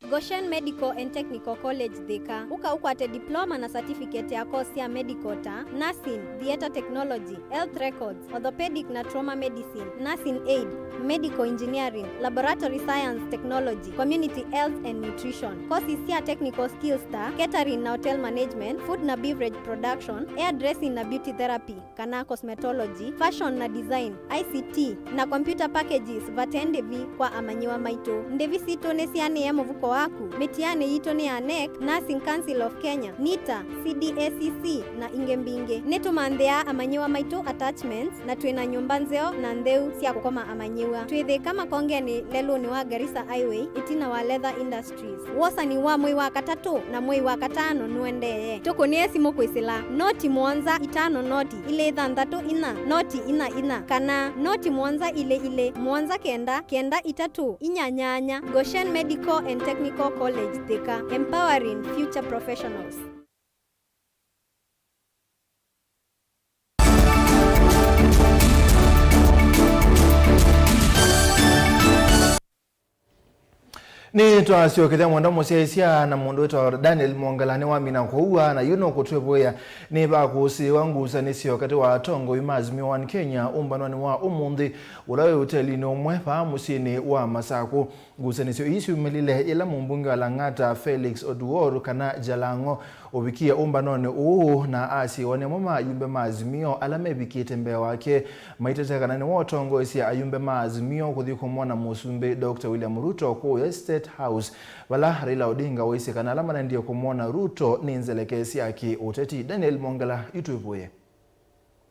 Goshen Medical and Technical College Thika. Ũka ũkwate diploma na certificate ya course sya medical ta nursing, theatre technology, health records, orthopedic na trauma medicine, nursing aid, medical engineering, laboratory science technology, community health and nutrition. Courses sya technical skills ta catering na hotel management, food na beverage production, hairdressing na beauty therapy kana cosmetology, fashion na design, I C T, na computer packages vate ndĩvi kwa amanyĩw'a maitũ. Ndĩvi sitũ nĩsianĩe mũvuko wa waku. Mĩtianĩ yitũ nĩ ya nec, Nursing Council of Kenya, nita, C D A C C, na ingĩ mbingĩ. Nĩtũmanthĩaa amanyĩw'a maitũ attachments, na twĩ na nyũmba nzeo na ntheu sya kũkoma amanyĩw'a. Twĩthĩka Makongenĩ lelũnĩ wa Garissa Highway, ĩtina wa Leather Industries. Wosani wa mwei wa katatũ na mwei wa katano nũendee. Tũkũnĩe simũ kwĩsĩla noti mũonza itano noti ilĩ thanthatũ inya noti inya inya kana noti mũonza ilĩ ilĩ mũonza kenda kenda itatũ inya nyanya. Goshen Medical and Technical College Thika, empowering future professionals. Nĩtwasyokethya mwenda mũsyaĩĩsya na mũndũ wĩtawa Daniel Mwongela nĩwamina kũua, na yu nũkũtwĩvũĩa nĩ va kũsĩĩwa ngusanĩsyo katĩ wa atongoi ma Azimio One Kenya ũmbanonĩ wa ũmũnthĩ, ũla wĩ ũtelinĩ ũmwe vaa mũsyĩnĩ wa Masakũ. Ngusanĩsyo ii syumĩlile yĩla mũmbunge wa Lang'ata Felix Oduor, kana Jalang'o, ũvikie ũmbanonĩ ũũ na asyaĩwa nĩ amwe ma ayumbe ma Azimio ala mevikĩte mbee wake, maitete kana nĩwe ũtongoesye ayumbe ma Azimio kũthi kũmwona Mũsumbĩ Doctor William Ruto kũũya State House, vala Raila Odinga waisye kana ala manendie kũmwona Ruto nĩ nzelekeesya kĩ-ũteti. Daniel Mwongela, yu twĩvũĩe.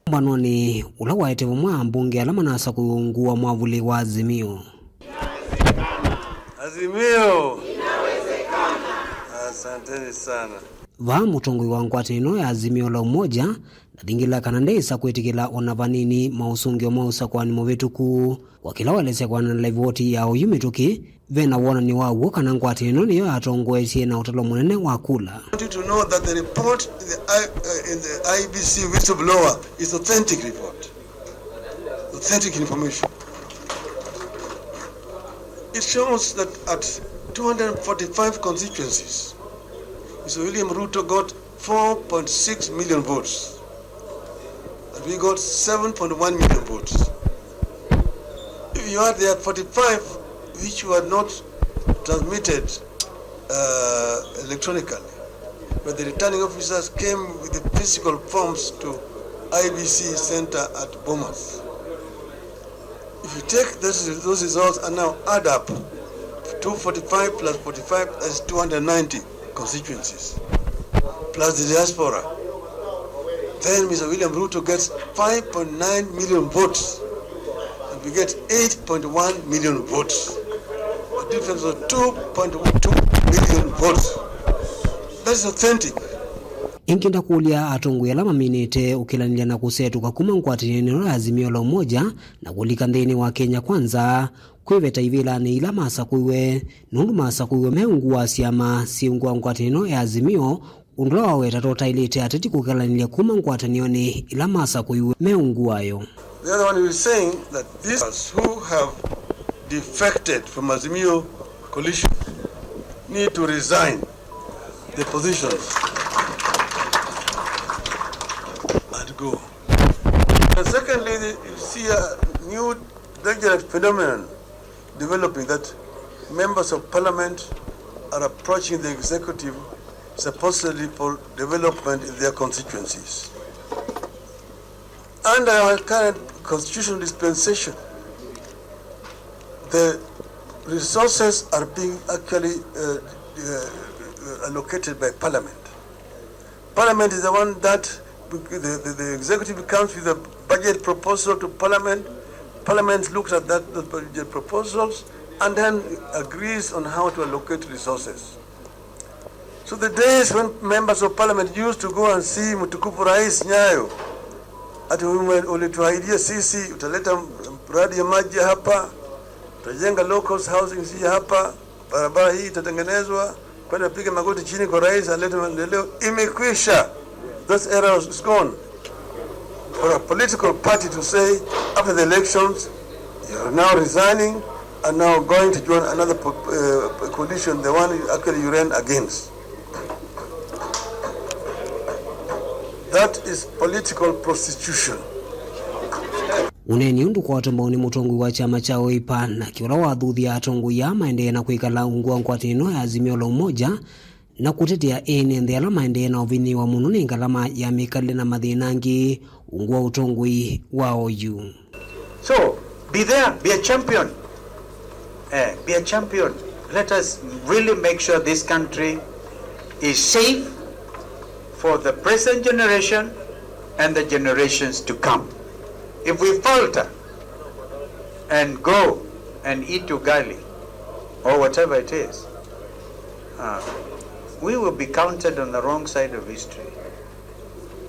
Ũmbanonĩ ũla waete vamwe ambunge ala manasakũiwe ungu wa mwavuli wa Azimio. Azimio! Asanteni sana. Vaa mũtongoi wa ngwatanĩo ya Azimio la Umoja ndathingĩla kana ndeĩsa kwĩtĩkĩla ona vanini maũsũngĩo ma ũsakũani mũvĩtũku. Kwa kĩla waelesya kũana na laivoti ya oyu mĩtũkĩ, ve na wonany'o wa w'o kana ngwatanĩo ĩno nĩyo yatongoetye na ũtalo mũnene wa kula. I want you to know that the report in the, I- uh, in the I E B C whistleblower is authentic report. Authentic information. It shows that at two hundred forty-five constituencies, Mister William Ruto got four point six million votes. And we got seven point one million votes. If you add the forty-five which were not transmitted uh, electronically, but the returning officers came with the physical forms to I E B C center at Bomas. If you take those, those results and now add up, two forty-five plus forty-five, that's two hundred ninety constituencies, plus the diaspora, then Mister William Ruto gets five point nine million votes, and we get eight point one million votes. A difference of two point two million votes. That is authentic. Ĩngĩ ndakũlya atongoi ala maminĩte ũkĩlanĩlya na kũsetũka kuma ngwatanĩonĩ ya Azimio la Umoja na kũlika nthĩnĩ wa Kenya Kwanza, kwĩveta ivĩlanĩ ila masakũiwe, nũndũ masakũiwe me ungu wa syama syĩ ungu wa ngwatanĩo ya Azimio, ũndũ ũla wawetatwa ũtaĩlĩte ateti kũkĩlanĩlya kuma ngwatanĩonĩ ila masakũiwe me ungu wayo. The other one is saying that these who have defected from Azimio coalition need to resign the positions and go. And secondly, you see a new dangerous phenomenon developing, that members of parliament are approaching the executive supposedly for development in their constituencies. Under our current constitutional dispensation, the resources are being actually uh, uh, allocated by parliament. Parliament is the one that, the, the, the executive comes with a budget proposal to parliament. Parliament looks at that, the budget proposals, and then agrees on how to allocate resources. So the days when members of parliament used to go and see Mtukufu Rais Nyayo, ati, "Ume- ulituahidia sisi utaleta mradi ya maji hapa, utajenga low cost housing hii hapa, barabara hii itatengenezwa, kwenda piga magoti chini kwa rais alete maendeleo," imekwisha. That era is gone. For a political party to say after the elections, you are now resigning and now going to join another po- uh, coalition, the one you actually you ran against. That is political prostitution. Ũneeni ũũ ndũkwatwe mbau nĩ mũtongoi wa kyama kya Wiper, nake ũla wathuthya atongoi aa maendee na kwĩkala ungu wa ngwatanĩo ya Azimio la Umoja na kũtetea ene nthĩ ala maendee na ũvinyĩĩwa mũno nĩ ngalama ya mĩkalĩle na mathĩna angĩ ungu wa ũtongoi wa oyu. So, be there, be a champion. Eh, be a champion. Let us really make sure this country is safe for the present generation and the generations to come. If we falter and go and eat ugali or whatever it is, uh, we will be counted on the wrong side of history.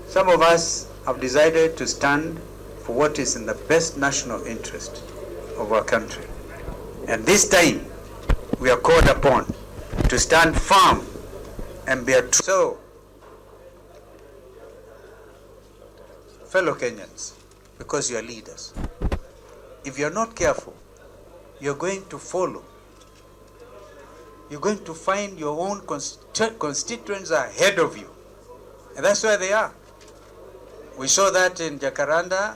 Some of us have decided to stand for what is in the best national interest of our country. And this time, we are called upon to stand firm and be a true. So, fellow Kenyans, because you are leaders, if you are not careful, you are going to follow. You're going to find your own consti-, constituents are ahead of you. And that's where they are. We saw that in Jacaranda.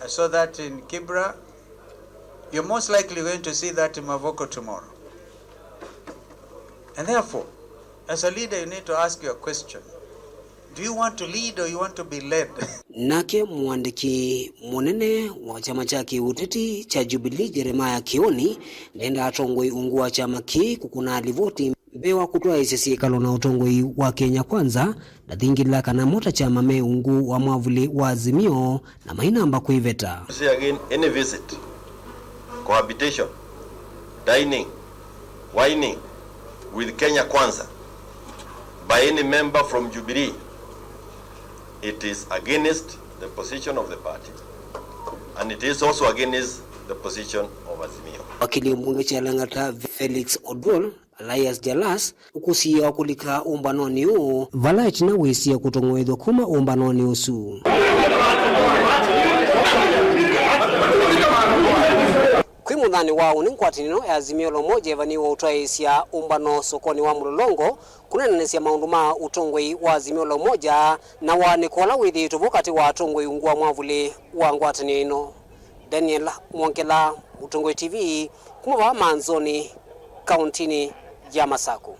I saw that in Kibra. You're most likely going to see that in Mavoko tomorrow. And therefore, as a leader, you need to ask your question. Do you want to lead or you want to be led? Nake mũandĩki mũnene wa kyama kya kĩũteti kya Jubilee, Jeremiah Kioni, ndendaa atongoi ungu wa kyama kĩĩ kũkũna livoti mbee wa kũtwaĩĩsya syĩkalo na ũtongoi wa Kenya Kwanza, ndathingĩlĩla kana mo ta kyama me ungu wa mwavuli wa Azimio na mainamba kwĩveta. Say again, any visit, cohabitation, dining, wining with Kenya Kwanza by any member from Jubilee, it is against the position of the party, and it is also against the position of Azimio. Wakili mbunge kya Lang'ata Felix Oduol, Elias Jalas, ũkũsiĩĩwa kũlika ũmbanonĩ ũũ, vala ĩtina wĩsie kũtong'oethw'a kuma ũmbanonĩ ũsu. Kwĩ mũthanĩ wa ũnĩ, ngwatanĩo ya Azimio la Umoja ĩvaniwe ũtwaĩĩsya ũmbano sokonĩ wa Mlolongo, kũneenanĩsya maũndũ ma ũtongoi wa Azimio la Umoja na waanĩko ũla wĩthĩĩtwe vo katĩ wa atongoi ungu wa mwavuli wa ngwatanĩo ĩno. Daniel Mwongela, Ũtongoi T V, kuma vaa Manzoni, kauntinĩ ya Masaku.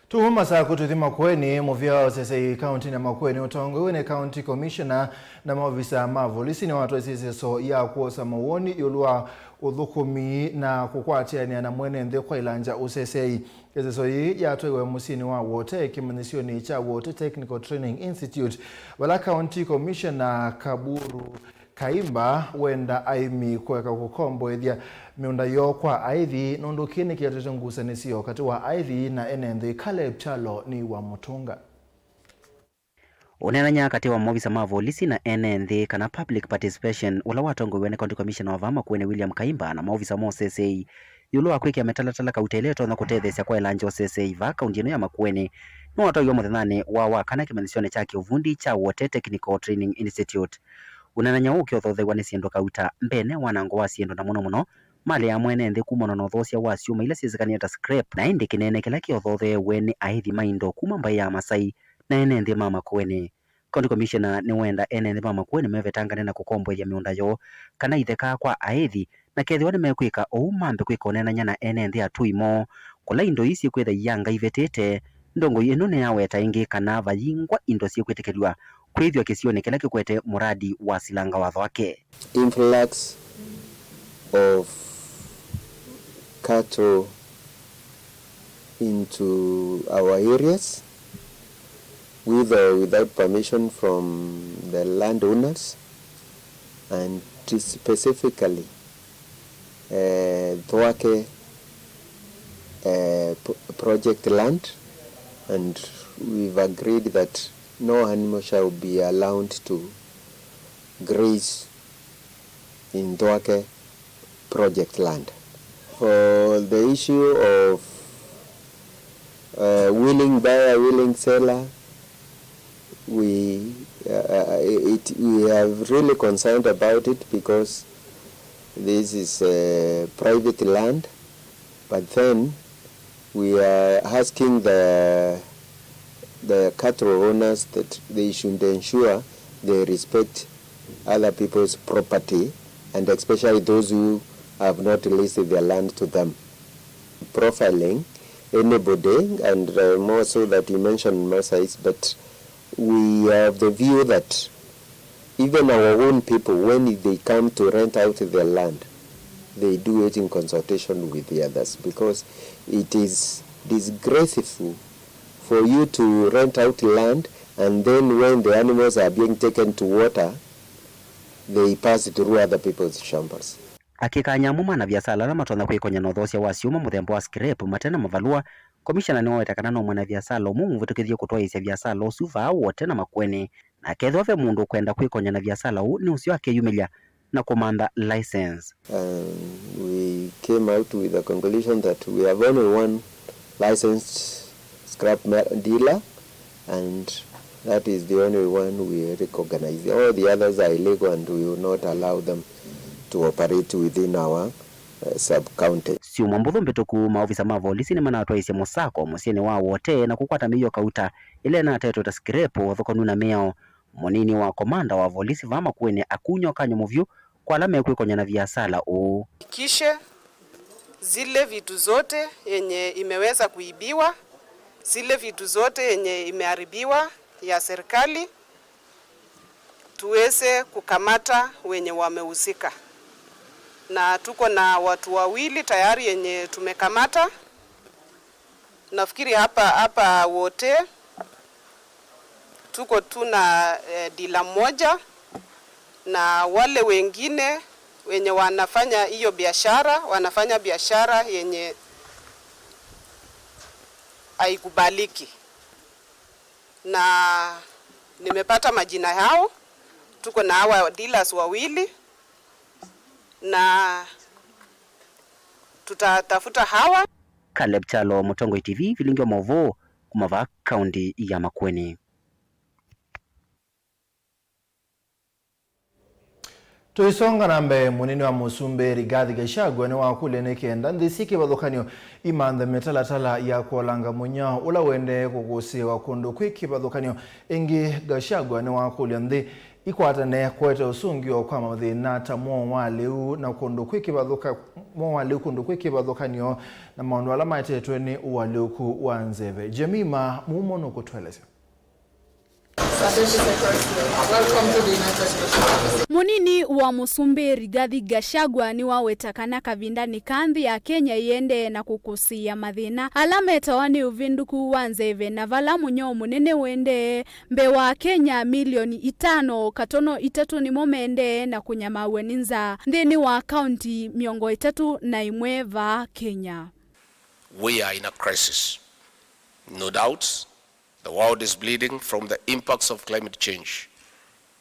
Tuuma Masaku tũthi Makueni. Mũvĩa wa ũseseĩ kauntinĩ ya Makueni ũtongoew'e nĩ County Commissioner na maovisa ma volisi nĩwatwaisye ĩseso ya kwosa mawoni ĩũlũ wa ũthũkũmi na kũkwatĩanĩa na mwene nthĩ kwa ilanja ũseseĩ. Ĩseso yĩĩ yatwaiwe mũsyĩnĩ wa Wote, kĩmanyĩsyonĩ kya Wote Technical Training Institute, vala County Commissioner Kaburu Kaimba wenda aĩmi kũeka kũkomboethya mĩũnda yoo kwa aĩthi, nũndũ kĩĩ nĩkĩletete ngusanĩsyo katĩ wa aĩthi na ene nthĩ. Caleb Kyalo nĩ wa mũtũnga. Ũneenany'a katĩ wa maovisa ma volisi na ene nthĩ, kana public participation, ũla watongoew'e nĩ County Commissioner wa vaa Makueni William Kaimba na maovisa ma ũseseĩ, ĩũlũ wa kwĩkĩa mĩtalatala kauta ĩla ĩtonya kũtetheesya kwaĩlangya ũseseĩ vaa kaunti ĩno ya Makueni, nĩwatwaiwe mũthenyanĩ wa Wakana kĩmanyĩsyonĩ kya kĩũvundi kya Wote Technical Training Institute. Ũneenany'a ũũ ũkĩothoothew'a nĩ syĩndũ kauta, mbene, wanango wa syĩndũ, na mũno mũno malĩ ya mwene nthĩ kumana na ũthoosya wa syũma ila syĩsĩkanĩe ta scrap, na ĩndĩ kĩnene kĩla kĩothootheew'e nĩ aĩthi ma indo kuma mbaĩ ya Masai na ene nthĩ ma Makueni. County Commissioner nĩwenda ene nthĩ ma Makueni mevetangane na kũkomboethya mĩũnda yoo kana itheka kwa aĩthi, na kethĩwa nĩmekwĩka ũu, mambe kwĩka ũneenany'a na ene nthĩ atũi moo, kũla indo ii syĩkwĩtha ianga ivetete. Ndongoi ĩno nĩyaweta ĩngĩ kana vayingwa indo syĩkwĩtĩkĩlw'a kwĩthw'a kĩsionĩ kĩla kĩkwete mũradi wa silanga wa Thwake. Influx of cattle into our areas, with or without permission from the landowners, and specifically, uh, Thwake, uh, p-, project land, and we've agreed that no animal shall be allowed to graze in Thwake project land. For the issue of, uh, willing buyer, willing seller, we, uh, uh, it, we are really concerned about it because this is, uh, private land, but then we are asking the, the cattle owners that they should ensure they respect other people's property, and especially those who have not leased their land to them. Profiling anybody, and, uh, more so that you mentioned Maasais, but we are of the view that even our own people, when they come to rent out their land, They do it in consultation with the others, because it is disgraceful for you to rent out land and then, when the animals are being taken to water, they pass through other people's shambas. Akĩkany'a amwe ma anaviasala ala matonya kwĩkonya na ũthoosya wa syũma mũthemba wa scrap mate na mavalũa, komishana nĩwaweta kana no mwanaviasala ũmwe ũmũvĩtũkĩthye kũtwaĩĩsya viasala ũsu vaa Wote na Makueni, na akethĩwa ve mũndũ ũkwenda kwĩkonya na viasala ũũ, nĩ ũseo akeyumĩlya na kũmantha license. Um, we came out with a conclusion that we have only one licensed scrap ma-, dealer, and that is the only one we recognize. All the others are illegal and we will not allow them to operate within our, uh, sub-county. Syumwa mbũthũ mbĩtũku, maovisa ma volisi nĩmanatwaĩsye mũsako mũsyĩnĩ wa Wote na kũkwata mĩio kauta ĩla ĩnatetwe ta scrap, ũthokanu na mĩao. Mũnini wa komanda wa volisi vaa Makueni akuny'a ũkany'o mũvyũ kwa ala mekwĩkonya na viasala ũũ. Kishe zile vitu zote yenye imeweza kuibiwa, zile vitu zote yenye imeharibiwa ya serikali, tuweze kukamata wenye wamehusika. Na tuko na watu wawili tayari yenye tumekamata. Nafikiri hapa, hapa Wote tuko tu na, eh, dila moja, na wale wengine wenye wanafanya hiyo biashara, wanafanya biashara yenye haikubaliki. Na nimepata majina yao, tuko na hawa dealers wawili, na tutatafuta hawa. Caleb Kyalo, Mũtongoi T V, vilingi wa maũvoo kuma vaa kaunti ya Makueni. Tũisonga na mbee, mũnini wa mũsumbĩ Rigathi Gachagua nĩwakũlya nĩ kenda nthĩ syĩ kĩvathũkany'o imanthe mĩtalatala ya kũolanga mũnyao ũla ũendee kũkũsĩĩwa kũndũ kwĩ kĩvathũkany'o. Ĩngĩ, Gachagua nĩwakũlya nthĩ ikwatane kũete ũsũngĩo kwa mathĩna ta mwoo wa lĩu na kũndũ kwĩ kĩvathũka-, mwoo wa lĩu kũndũ kwĩ kĩvathũkany'o na maũndũ ala maetetwe nĩ ũalyũku wa nzeve. Jemima Mumo nũkũtũelesya. Welcome to the United Nations. Mũnini wa mũsumbĩ Rigathi Gachagua nĩwaweta kana kavindanĩ kaa nthĩ ya Kenya ĩendee na kũkũsĩĩa mathĩna ala metawa nĩ ũvĩndũku wa nzeve, na vala mũnyao mũnene ũendee, mbee wa Akenya milioni itano katono itatũ nĩmo mendee na kũnyamaaw'a nĩ nzaa nthĩnĩ wa kaunti mĩongo ĩtatũ na ĩmwe vaa Kenya. We are in a crisis, no doubt. The world is bleeding from the impacts of climate change.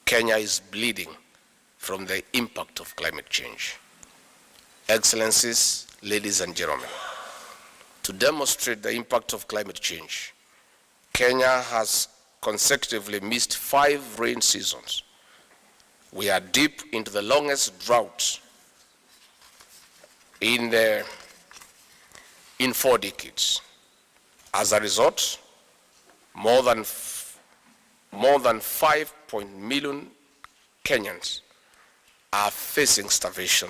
Kenya is bleeding from the impact of climate change. Excellencies, ladies and gentlemen, to demonstrate the impact of climate change, Kenya has consecutively missed five rain seasons. We are deep into the longest drought in the, in four decades. As a result, more than f-, more than five point million Kenyans are facing starvation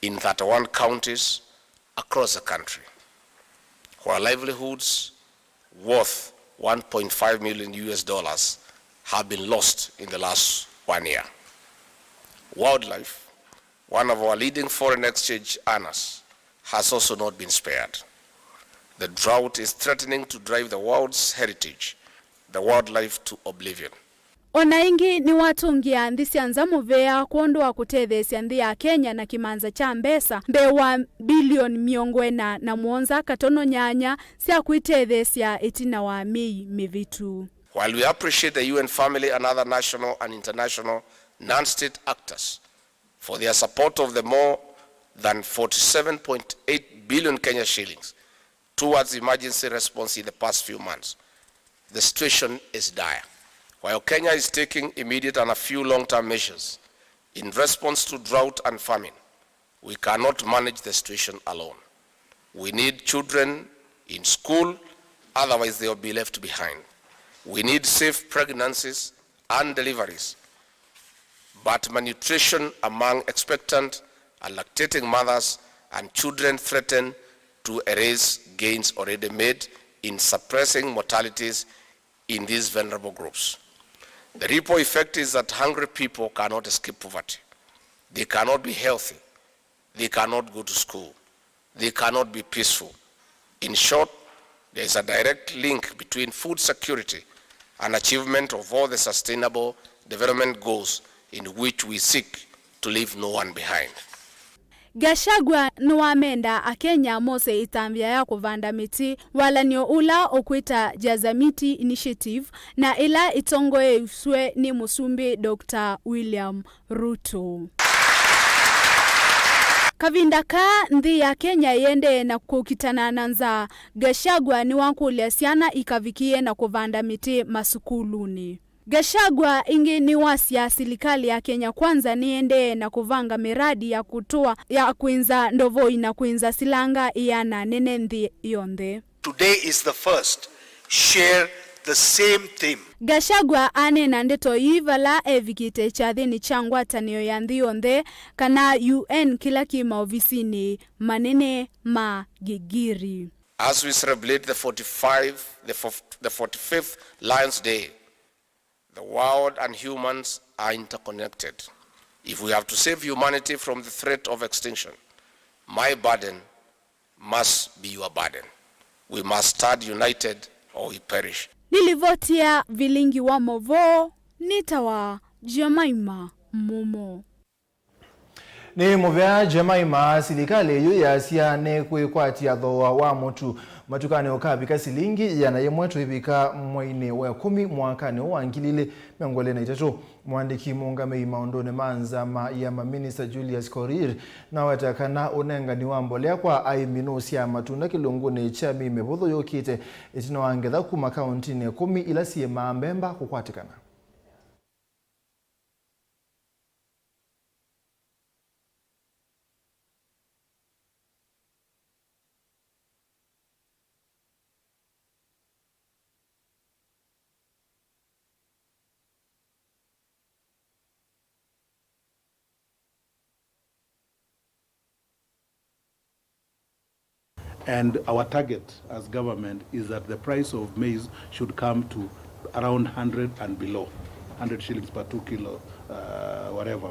in thirty-one counties across the country, while livelihoods worth one point five million U S dollars have been lost in the last one year. Wildlife, one of our leading foreign exchange earners, has also not been spared. The drought is threatening to drive the world's heritage, the wildlife, to oblivion. O na ĩngĩ, nĩwatũngĩa nthĩ sya nza mũvea kwondũ wa kũtetheesya nthĩ ya Kenya na kĩmanza kya mbesa mbee wa mbilioni mĩongo ĩna na mũonza katono nyanya sya kwĩtetheesya ĩtina wa myei mĩvĩtu. While we appreciate the U N family and other national and international non-state actors for their support of the more than forty-seven point eight billion Kenya shillings towards emergency response in the past few months, the situation is dire. While Kenya is taking immediate and a few long-term measures in response to drought and famine, we cannot manage the situation alone. We need children in school, otherwise they will be left behind. We need safe pregnancies and deliveries, but malnutrition among expectant and lactating mothers and children threaten to erase gains already made in suppressing mortalities in these vulnerable groups. The ripple effect is that hungry people cannot escape poverty. They cannot be healthy they cannot go to school. They cannot be peaceful. In short, there is a direct link between food security and achievement of all the sustainable development goals in which we seek to leave no one behind. Gachagua nĩwamenda Akenya mose ĩtambya ya kũvanda mĩtĩ, walan'yo ũla ũkwĩta Jaza Miti Initiative, na ĩla ĩtongoeew'e nĩ Mũsumbĩ Doctor William Ruto. Kavinda kaa nthĩ ya Kenya ĩendee na kũkitana na nzaa, Gachagua nĩwakũlya syana ikavikĩe na kũvanda mĩtĩ masukulunĩ. Gachagua ĩngĩ nĩwasya silikalĩ ya Kenya Kwanza nĩendee na kũvanga mĩradi ya kũtũa ya kwĩnza ndovoi na kwĩnza silanga ĩana nene nthĩ yonthe. Today is the first. Share the same theme. Gachagua aneena ndeto ii vala evikĩte kyathĩnĩ kya ngwatanĩo ya nthĩ yonthe, kana U N, kĩla kĩ maovisinĩ manene ma Gigiri. As we celebrate the forty-five, the fof-, the forty-fifth Lions Day, the world and humans are interconnected. If we have to save humanity from the threat of extinction, my burden must be your burden. We must stand united or we perish. Nĩ livoti ya Vilingi wa Movoo, nĩtawa Jemima Mumo. Nĩ mũvea Jemima, silikalĩ yu yasya nĩkwĩkwatya thooa wa mũtu matukanĩ ũkavika silingi ĩana yĩmwe tũivika mweinĩ wa ĩkũmi mwakanĩ ũũ wa ngili ilĩ mĩongo ĩlĩ na itatũ. Mũandĩki mũũngamĩi maũndũnĩ ma nza ma ĩama, Minista Julius Korir, naweta kana ũnengani wa mbolea kwa aĩmi nũsyaa matunda kĩlungunĩ kya myei mĩvũthũ yũkĩte ĩtina wa ngetha kuma kaũntinĩ ĩkũmi ila syĩmaa mbemba kũkwatĩkana. And our target as government is that the price of maize should come to around hundred and below, hundred shillings per two kilo, uh, whatever.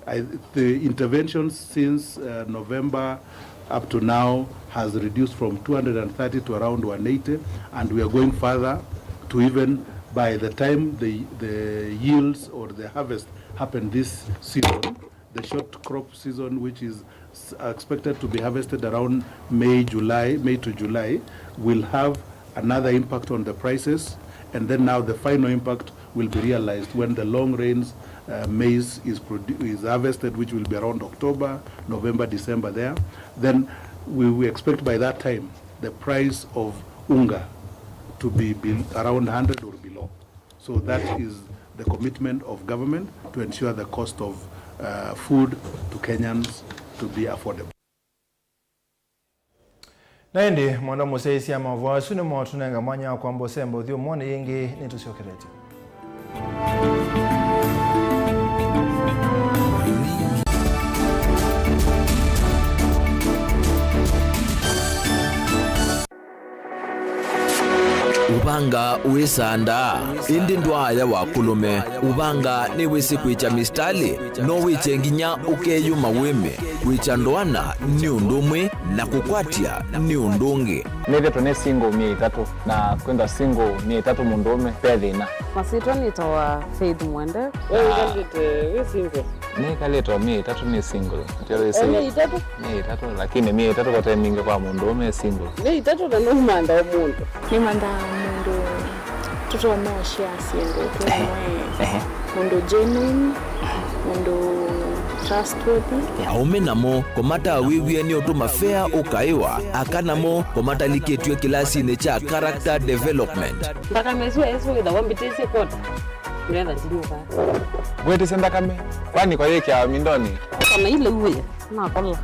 I, the interventions since, uh, November up to now has reduced from two hundred and thirty to around one eighty, and we are going further to even by the time the, the yields or the harvest happen this season, the short crop season, which is s-, expected to be harvested around May, July, May to July, will have another impact on the prices, and then now the final impact will be realized when the long rains, uh, maize is produ-, is harvested, which will be around October, November, December there. Then we, we expect by that time the price of unga to be, be around hundred or below. So that is the commitment of government to ensure the cost of, uh, food to Kenyans to be affordable. Na ĩndĩ, mwenda mũsyaĩĩsya maũvoo asu nĩmo tũnenga mwanya wa kwamba ũsemba ũthyũmũonĩ yĩngĩ nĩtũsyokeletye. Ũvanga wĩsandaa, ĩndĩ ndwaaya wa kũlũme. Ũvanga nĩwĩsĩ kwĩkya misitalĩ, no wĩkye nginya ũkeyũma wĩme. Kwĩkya ndoana nĩ ũndũ ũmwe, na kũkwatya nĩ ũndũ ũngĩ. Nĩthĩtwe nĩ single myei ĩtatũ, na kwĩthwa single myei ĩtatũ mũndũũme, ve thĩna. Masyĩtwa nĩtawa Faith Mwende. We wĩkalĩte wĩ single? Nĩkalĩte o myei ĩtatũ nĩ single. Nĩtyo wĩsĩ. O myei ĩtatũ? Myei ĩtatũ, lakini myei ĩtatũ vate mingĩ kwa mũndũũme e single. Myei ĩtatũ na nũmantha o mũndũ. Nĩmanthaa mũndũ tũtonya ũshare syĩndũ twĩ. Ehe. Amwe. Ehe. Mũndũ genuine, mũndũ trustworthy. Aũme namo kũmatawĩw'e nĩ ũtũma fea ũkaĩwa, aka namo kũmatalikĩtw'e kĩlasinĩ kya character development. Nthakame ĩsu ĩsu wĩthawa mbĩtĩsye kwota. Ndwetha ndinyuka. Ngwĩtĩsye nthakame, kwani kwa yĩkĩawa mindonĩ? Kana ile uwe, nakola.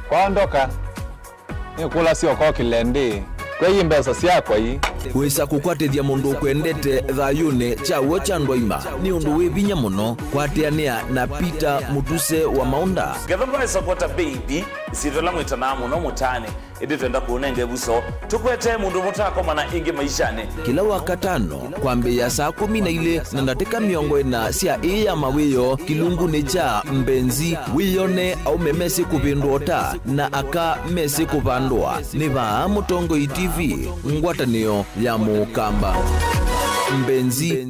Kwaondoka, nĩkũlasya ũkokĩle ndĩ. Kwei mbesa syakwa ii. Wĩsa kũkwatĩthya mũndũ ũkwendete thayũnĩ kya w'o kya andũ aima nĩ ũndũ wĩ vinya mũno. Kwatĩanĩa na Peter Mũtuse wa Maũnda. Ngetha ndwaĩsa kwata mbeithi, isyĩtwa ĩla mwĩtanaa mũno mũtaanĩ, ĩndĩ twenda kũũnenga ĩvuso. Tũkwete mũndũ mũtaakomana ĩngĩ maishanĩ. Kĩla Wakatano, kwambĩĩa saa kũmi na ilĩ na ndatĩka mĩongo ĩna sya ĩĩ ya mawĩoo kĩlungunĩ kya Mbenzi, wĩyone aũme mesĩ kũvĩndũa ũta na aka mesĩ kũvandũa. Nĩ vaa Mũtongoi T V, ngwatanĩo ya Mũkamba. Mbenzi.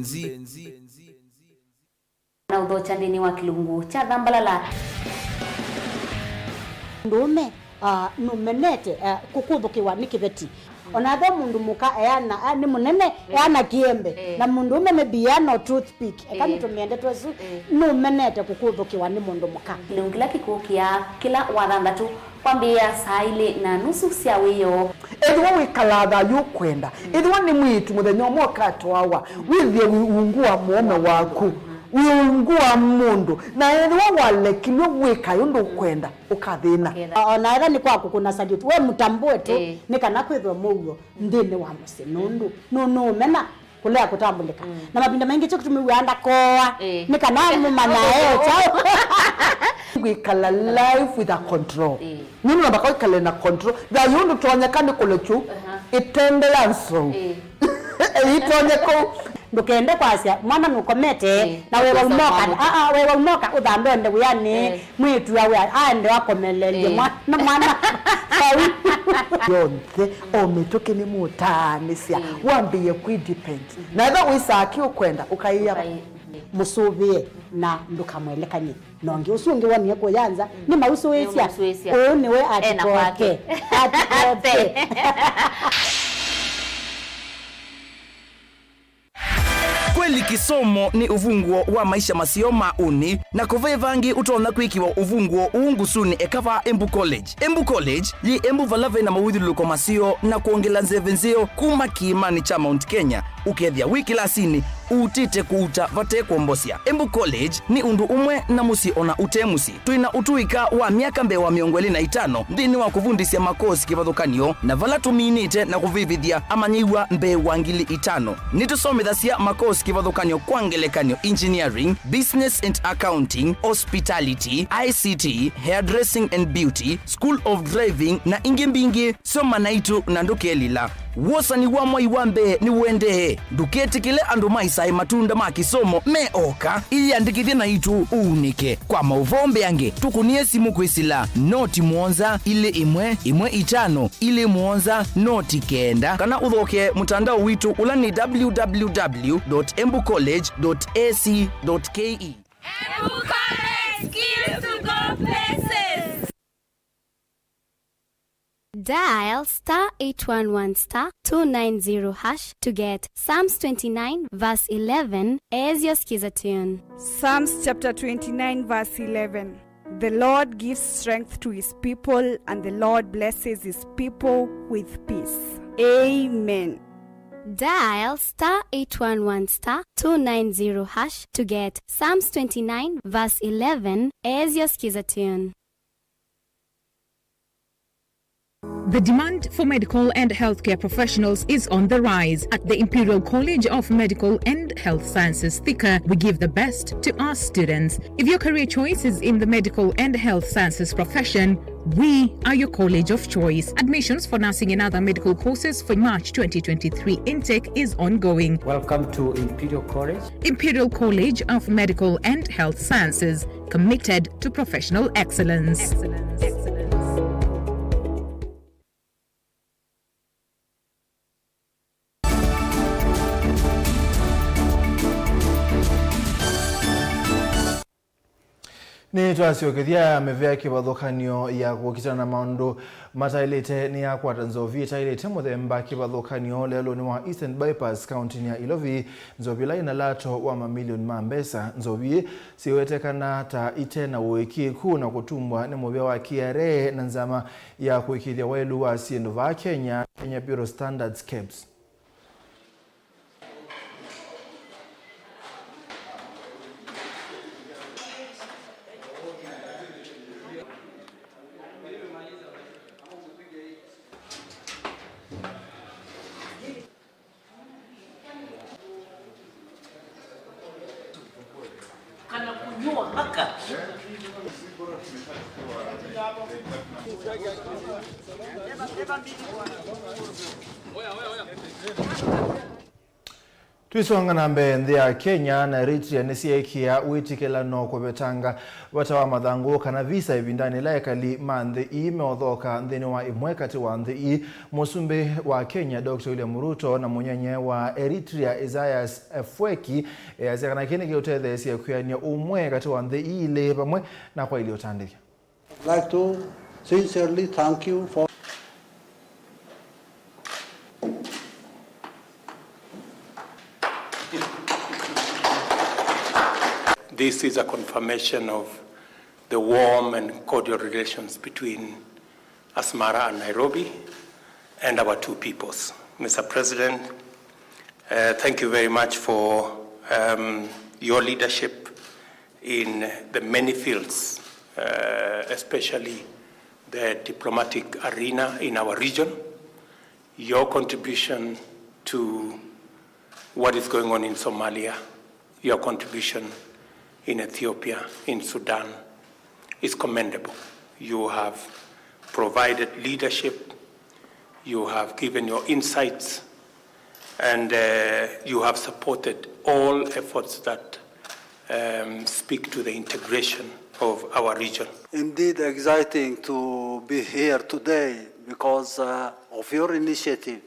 Na ũthokya nthĩnĩ wa kĩlungu kya Thambalala. Mũndũũme, ah, nũmenete, ah, kũkũthũkĩwa nĩ kĩveti. Ona ve mũndũ mũka eana, ah, nĩ mũnene, eana kĩembe. Eh. Na mũndũũme maybe eana o toothpick. Eka nĩtũmĩe ndeto ĩsu, nũmenete kũkũthũkĩwa nĩ mũndũ mũka. Kĩlungu kĩla kĩkũkĩa kĩla Wathanthatũ. Kwambĩĩa saa ilĩ na nusu sya wĩoo. Ethĩwa wĩkalaa thayũ ũkwenda, ethĩwa nĩ mwĩĩtu mũthenya ũmwe ũkatwawa, wĩthĩe wĩ ungu wa mũũme waku, wĩ ungu wa mũndũ, na ethĩwa walekilw'e wĩkae ũndũ ũkwenda, ũkathĩna. O na ethĩwa nĩ kwa kũkũna salute, we mũtambũe tu, ĩĩ, nĩ kana kwĩthwe mũuo nthĩnĩ wa mũsyĩ, nũndũ nũ-, nũũmena kũlea kũtambũlĩka. Mm. Na mavinda maingĩ kyo kĩtumi wĩaa ndakooa, ĩĩ, nĩ kana mũmanyae o kyaũ. Kwĩkala life with a control. Ĩĩ. Nũndũ namba kwĩkala na control. Thayũ ndũtonyeka nĩ kũlekyu, aha, ĩtende ya nzou. Ĩĩ. Ĩitonyeka. Ndũkende kwasya mwana nũkomete, ĩĩ, na wewa ũkosa ũmoka, mwana. Aa, wewa ũmoka ũthambe ũende wĩanĩ. Ĩĩ. Mwĩĩtu awe aende akomelelye, ĩĩ, mwana, mwana vau. Yonthe, o mĩtũkĩ nĩmũtaanĩsya, ĩĩ, wambĩĩe kwĩ depend. Mhm. Na ethĩwa wĩsaa kĩ ũkwenda, ũkaĩa. Ũkaĩ-, mũsũvĩe na ndũkamwelekany'e na ũngĩ. Ũsu ũngĩ wonie kũya nza, mm, nĩmausũĩsya. Nĩmausũĩsya. Ũũ nĩwe ena kwake. Atikoke. Atikoke. Kweli kĩsomo nĩ ũvunguo wa maisha maseo ma ũnĩ, na kũve vangĩ ũtonya kwĩkĩwa ũvunguo ũũ ngusunĩ eka vaa Embu College. Embu College yĩ Embu vala vena mawĩthyũlũlũko maseo na kwongela nzeve nzeo kuma kĩĩmanĩ kya Mount Kenya, ũkethĩa wĩ kĩlasinĩ ũutĩte kũuta vate kwombosya. Embu College nĩ ũndũ ũmwe na mũsyĩ ona ũte mũsyĩ. Twĩ na ũtũĩka wa myaka mbee wa mĩongo ĩlĩ na itano nthĩnĩ wa kũvundĩsya makosi kĩvathũkany'o na vala tũminĩte na kũvĩvĩthya amanyĩw'a mbee wa ngili itano. Nĩtũsomethasya makosi kĩvathũkany'o kwa ngelekany'o engineering, business and accounting, hospitality, I C T, hairdressing and beauty, school of driving na ingĩ mbingĩ. Soma naitũ na ndũkelila. Wosani wa mwai wa mbee nĩũendee. Ndũketĩkĩle andũ maisae matunda ma kĩsomo me oka. Ĩyĩandĩkĩthye naitũ ũunĩke. Kwa maũvoo mbeange, tũkũnĩe simũ kwĩsĩla noti mũonza ilĩ ĩmwe ĩmwe itano ilĩ mũonza noti kenda, kana ũthokee mũtandao witũ ũla nĩ w w w dot embu college dot a c dot k e. Embu College, skills to go places. Dial star eight one one star two nine zero hash to get Psalms twenty-nine verse eleven as your skiza tune. Psalms chapter twenty-nine, verse eleven. The Lord gives strength to his people, and the Lord blesses his people with peace. Amen. Dial star eight one one star two nine zero hash to get Psalms twenty-nine verse eleven as your skiza tune. The demand for medical and healthcare professionals is on the rise. At the Imperial College of Medical and Health Sciences, Thika, we give the best to our students. If your career choice is in the medical and health sciences profession, we are your college of choice. Admissions for nursing and other medical courses for March twenty twenty-three intake is ongoing. Welcome to Imperial College. Imperial College of Medical and Health Sciences, committed to professional excellence. Nĩtwasyokethya mĩvea kĩvathũkany'o ya kũkitana na maũndũ mataĩlĩte nĩyakwata nzovi ĩtaĩlĩte mũthemba kĩvathũkany'o lelũnĩ wa Eastern Bypass, kaũntĩnĩ ya Ilovi. Nzovi ĩla ĩna lato wa mamilioni ma mbesa. Nzovi syĩwetekana ta ite na ũĩkĩĩku na kũtumbwa nĩ mũvĩa wa K R A na nzama ya kũĩkĩĩthya waĩlu wa syĩndũ vaa Kenya, Kenya Bureau Standards, KEBS. Twisonga na mbee, nthĩ ya Kenya na Eritrea nĩsyeekĩa wĩtĩkĩlano kũvetanga vata wa mathangũ kana visa ĩvindanĩ ĩla ekali ma nthĩ ii meũthooka nthĩnĩ wa ĩmwe katĩ wa nthĩ ii. Mũsumbĩ wa Kenya, Doctor William Ruto, na mũnyenye wa Eritrea, Isaias Afwerki, easya kana kĩĩ nĩkĩũtetheesye kwĩanĩa ũmwe katĩ wa nthĩ ii ilĩ vamwe na kwaĩlya ũtandĩthya. I'd like to sincerely thank you for This is a confirmation of the warm and cordial relations between Asmara and Nairobi and our two peoples. Mister President, uh, thank you very much for, um, your leadership in the many fields, uh, especially the diplomatic arena in our region, your contribution to what is going on in Somalia, your contribution in Ethiopia, in Sudan, is commendable. You have provided leadership, you have given your insights, and, uh, you have supported all efforts that, um, speak to the integration of our region. Indeed exciting to be here today because, uh, of your initiative,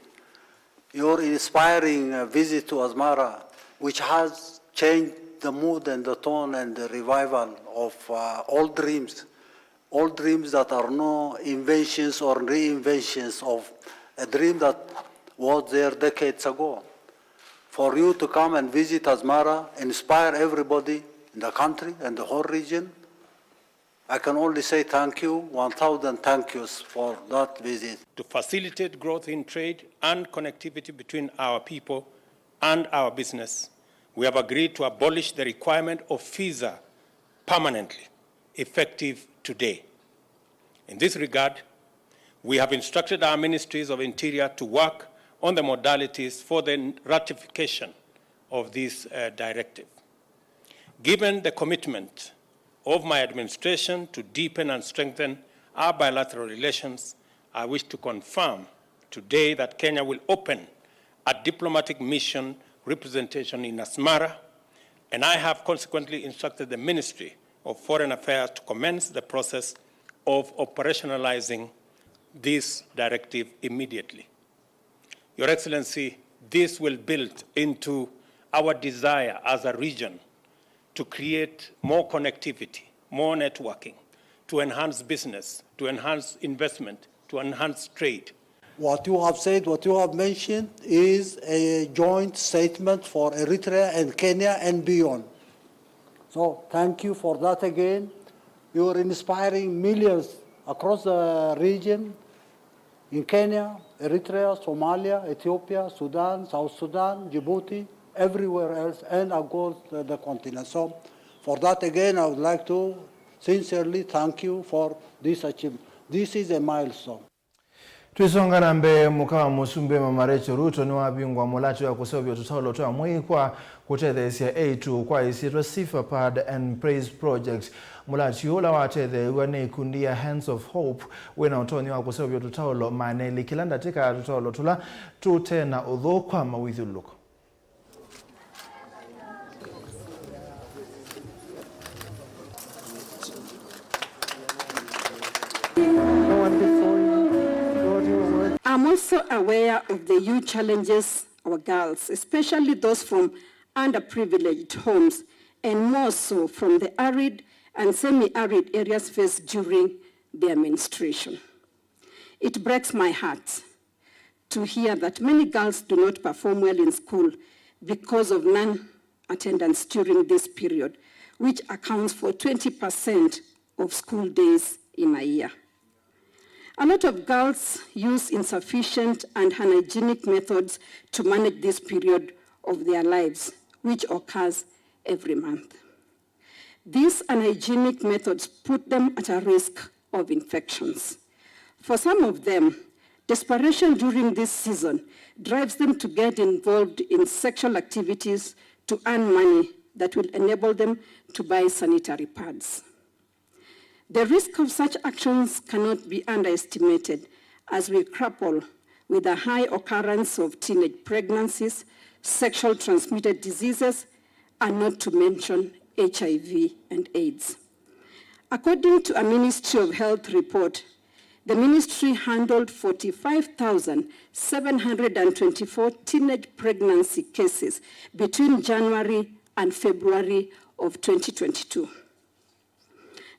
your inspiring, uh, visit to Asmara, which has changed the mood and the tone and the revival of, uh, all dreams. All dreams that are no inventions or reinventions of a dream that was there decades ago. For you to come and visit Asmara, inspire everybody in the country and the whole region, I can only say thank you, one thousand thank yous for that visit. To facilitate growth in trade and connectivity between our people and our business, we have agreed to abolish the requirement of visa permanently, effective today. In this regard, we have instructed our Ministries of Interior to work on the modalities for the ratification of this, uh, directive. Given the commitment of my administration to deepen and strengthen our bilateral relations, I wish to confirm today that Kenya will open a diplomatic mission representation in Asmara, and I have consequently instructed the Ministry of Foreign Affairs to commence the process of operationalizing this directive immediately. Your Excellency, this will build into our desire as a region to create more connectivity, more networking, to enhance business, to enhance investment, to enhance trade. What you have said, what you have mentioned is a joint statement for Eritrea and Kenya and beyond. So thank you for that again. You are inspiring millions across the region, in Kenya, Eritrea, Somalia, Ethiopia, Sudan, South Sudan, Djibouti, everywhere else, and across the, the continent. So for that again, I would like to sincerely thank you for this achievement. This is a milestone. Twisonga na mbee, mũka wa mũsumbĩ Mama Rachel Ruto nĩwavingũa mũlatĩ wa kũseũvya tũtaũlo twa mwĩĩ kwa kũtetheesya eĩtu kwa ĩsyĩtwa Sifa Pad and Praise Project. Mũlatĩ ũũ ũla watetheew'a nĩ ikundi ya Hands of Hope wĩ na ũtonyi wa kũseũvya tũtaũlo maana elĩ kĩla ndatĩka, tũtaũlo tũla tũte na ũthũ kwa mawĩthyũlũlũko. I'm also aware of the huge challenges our girls, especially those from underprivileged homes, and more so from the arid and semi-arid areas, face during their menstruation. It breaks my heart to hear that many girls do not perform well in school because of non-attendance during this period, which accounts for twenty percent of school days in a year. A lot of girls use insufficient and unhygienic methods to manage this period of their lives, which occurs every month. These unhygienic methods put them at a risk of infections. For some of them, desperation during this season drives them to get involved in sexual activities to earn money that will enable them to buy sanitary pads. The risk of such actions cannot be underestimated as we grapple with a high occurrence of teenage pregnancies, sexual transmitted diseases, and not to mention H I V and AIDS. According to a Ministry of Health report, the ministry handled forty-five thousand seven hundred and twenty-four teenage pregnancy cases between January and February of twenty twenty-two.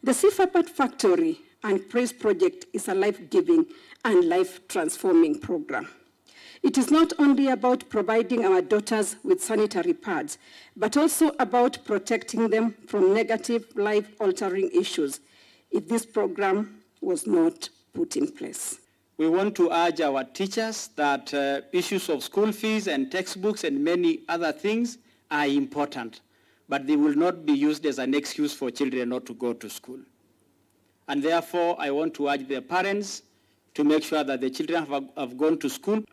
The CEPHA Pad Factory and Praise Project is a life-giving and life-transforming program. It is not only about providing our daughters with sanitary pads, but also about protecting them from negative life-altering issues if this program was not put in place. We want to urge our teachers that, uh, issues of school fees and textbooks and many other things are important, but they will not be used as an excuse for children not to go to school. And therefore, I want to urge the parents to make sure that the children have, have gone to school.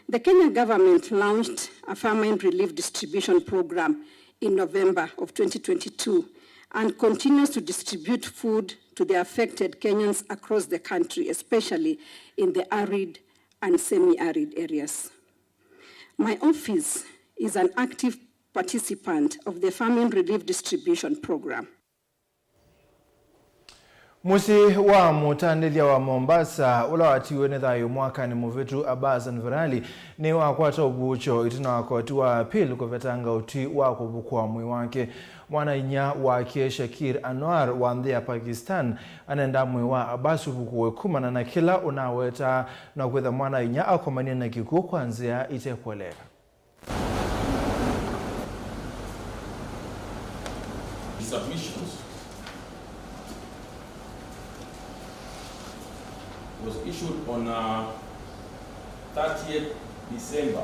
The Kenya government launched a famine relief distribution program in November of twenty twenty-two and continues to distribute food to the affected Kenyans across the country, especially in the arid and semi-arid areas. My office is an active participant of the famine relief distribution program. Mũsyĩ wa mũtandĩthya wa Mombasa, ũla watiiwe nĩ thayũ mwakanĩ mũvĩtu, Abbas Anvarali, nĩwakwata ũvuũkyo ĩtina wa koti wa appeal kũvetanga ũtwi wa kũvukũa mwĩĩ wake. Mwana-inyia wake, Shakir Anwar, wa nthĩ ya Pakistan, anendaa mwĩĩ wa Abbas ũvukũwe kumana na kĩla ũnawetaa no kwĩtha mwana-inyia akomanie na kĩkw'ũ kwa nzĩa ĩtekũeleeka. The submissions was issued on, uh, thirtieth December.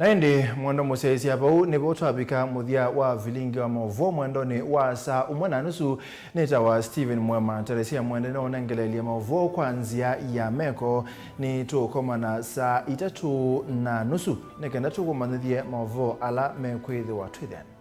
Na ĩndĩ, mwendo mũsyaĩĩsya, vau nĩvo twavika mũthya wa vilingi wa maũvoo mwendonĩ wa saa ũmwe na nusu. Nĩtawa Stephen Mwema. Teresia Mwende nĩwaũnengeleelye maũvoo kwa nzĩa ya meko. Nĩtũũkomana saa itatũ na nusu nĩ kenda tũkũmanyĩthye maũvoo ala mekwĩthĩwa twĩthĩanĩ.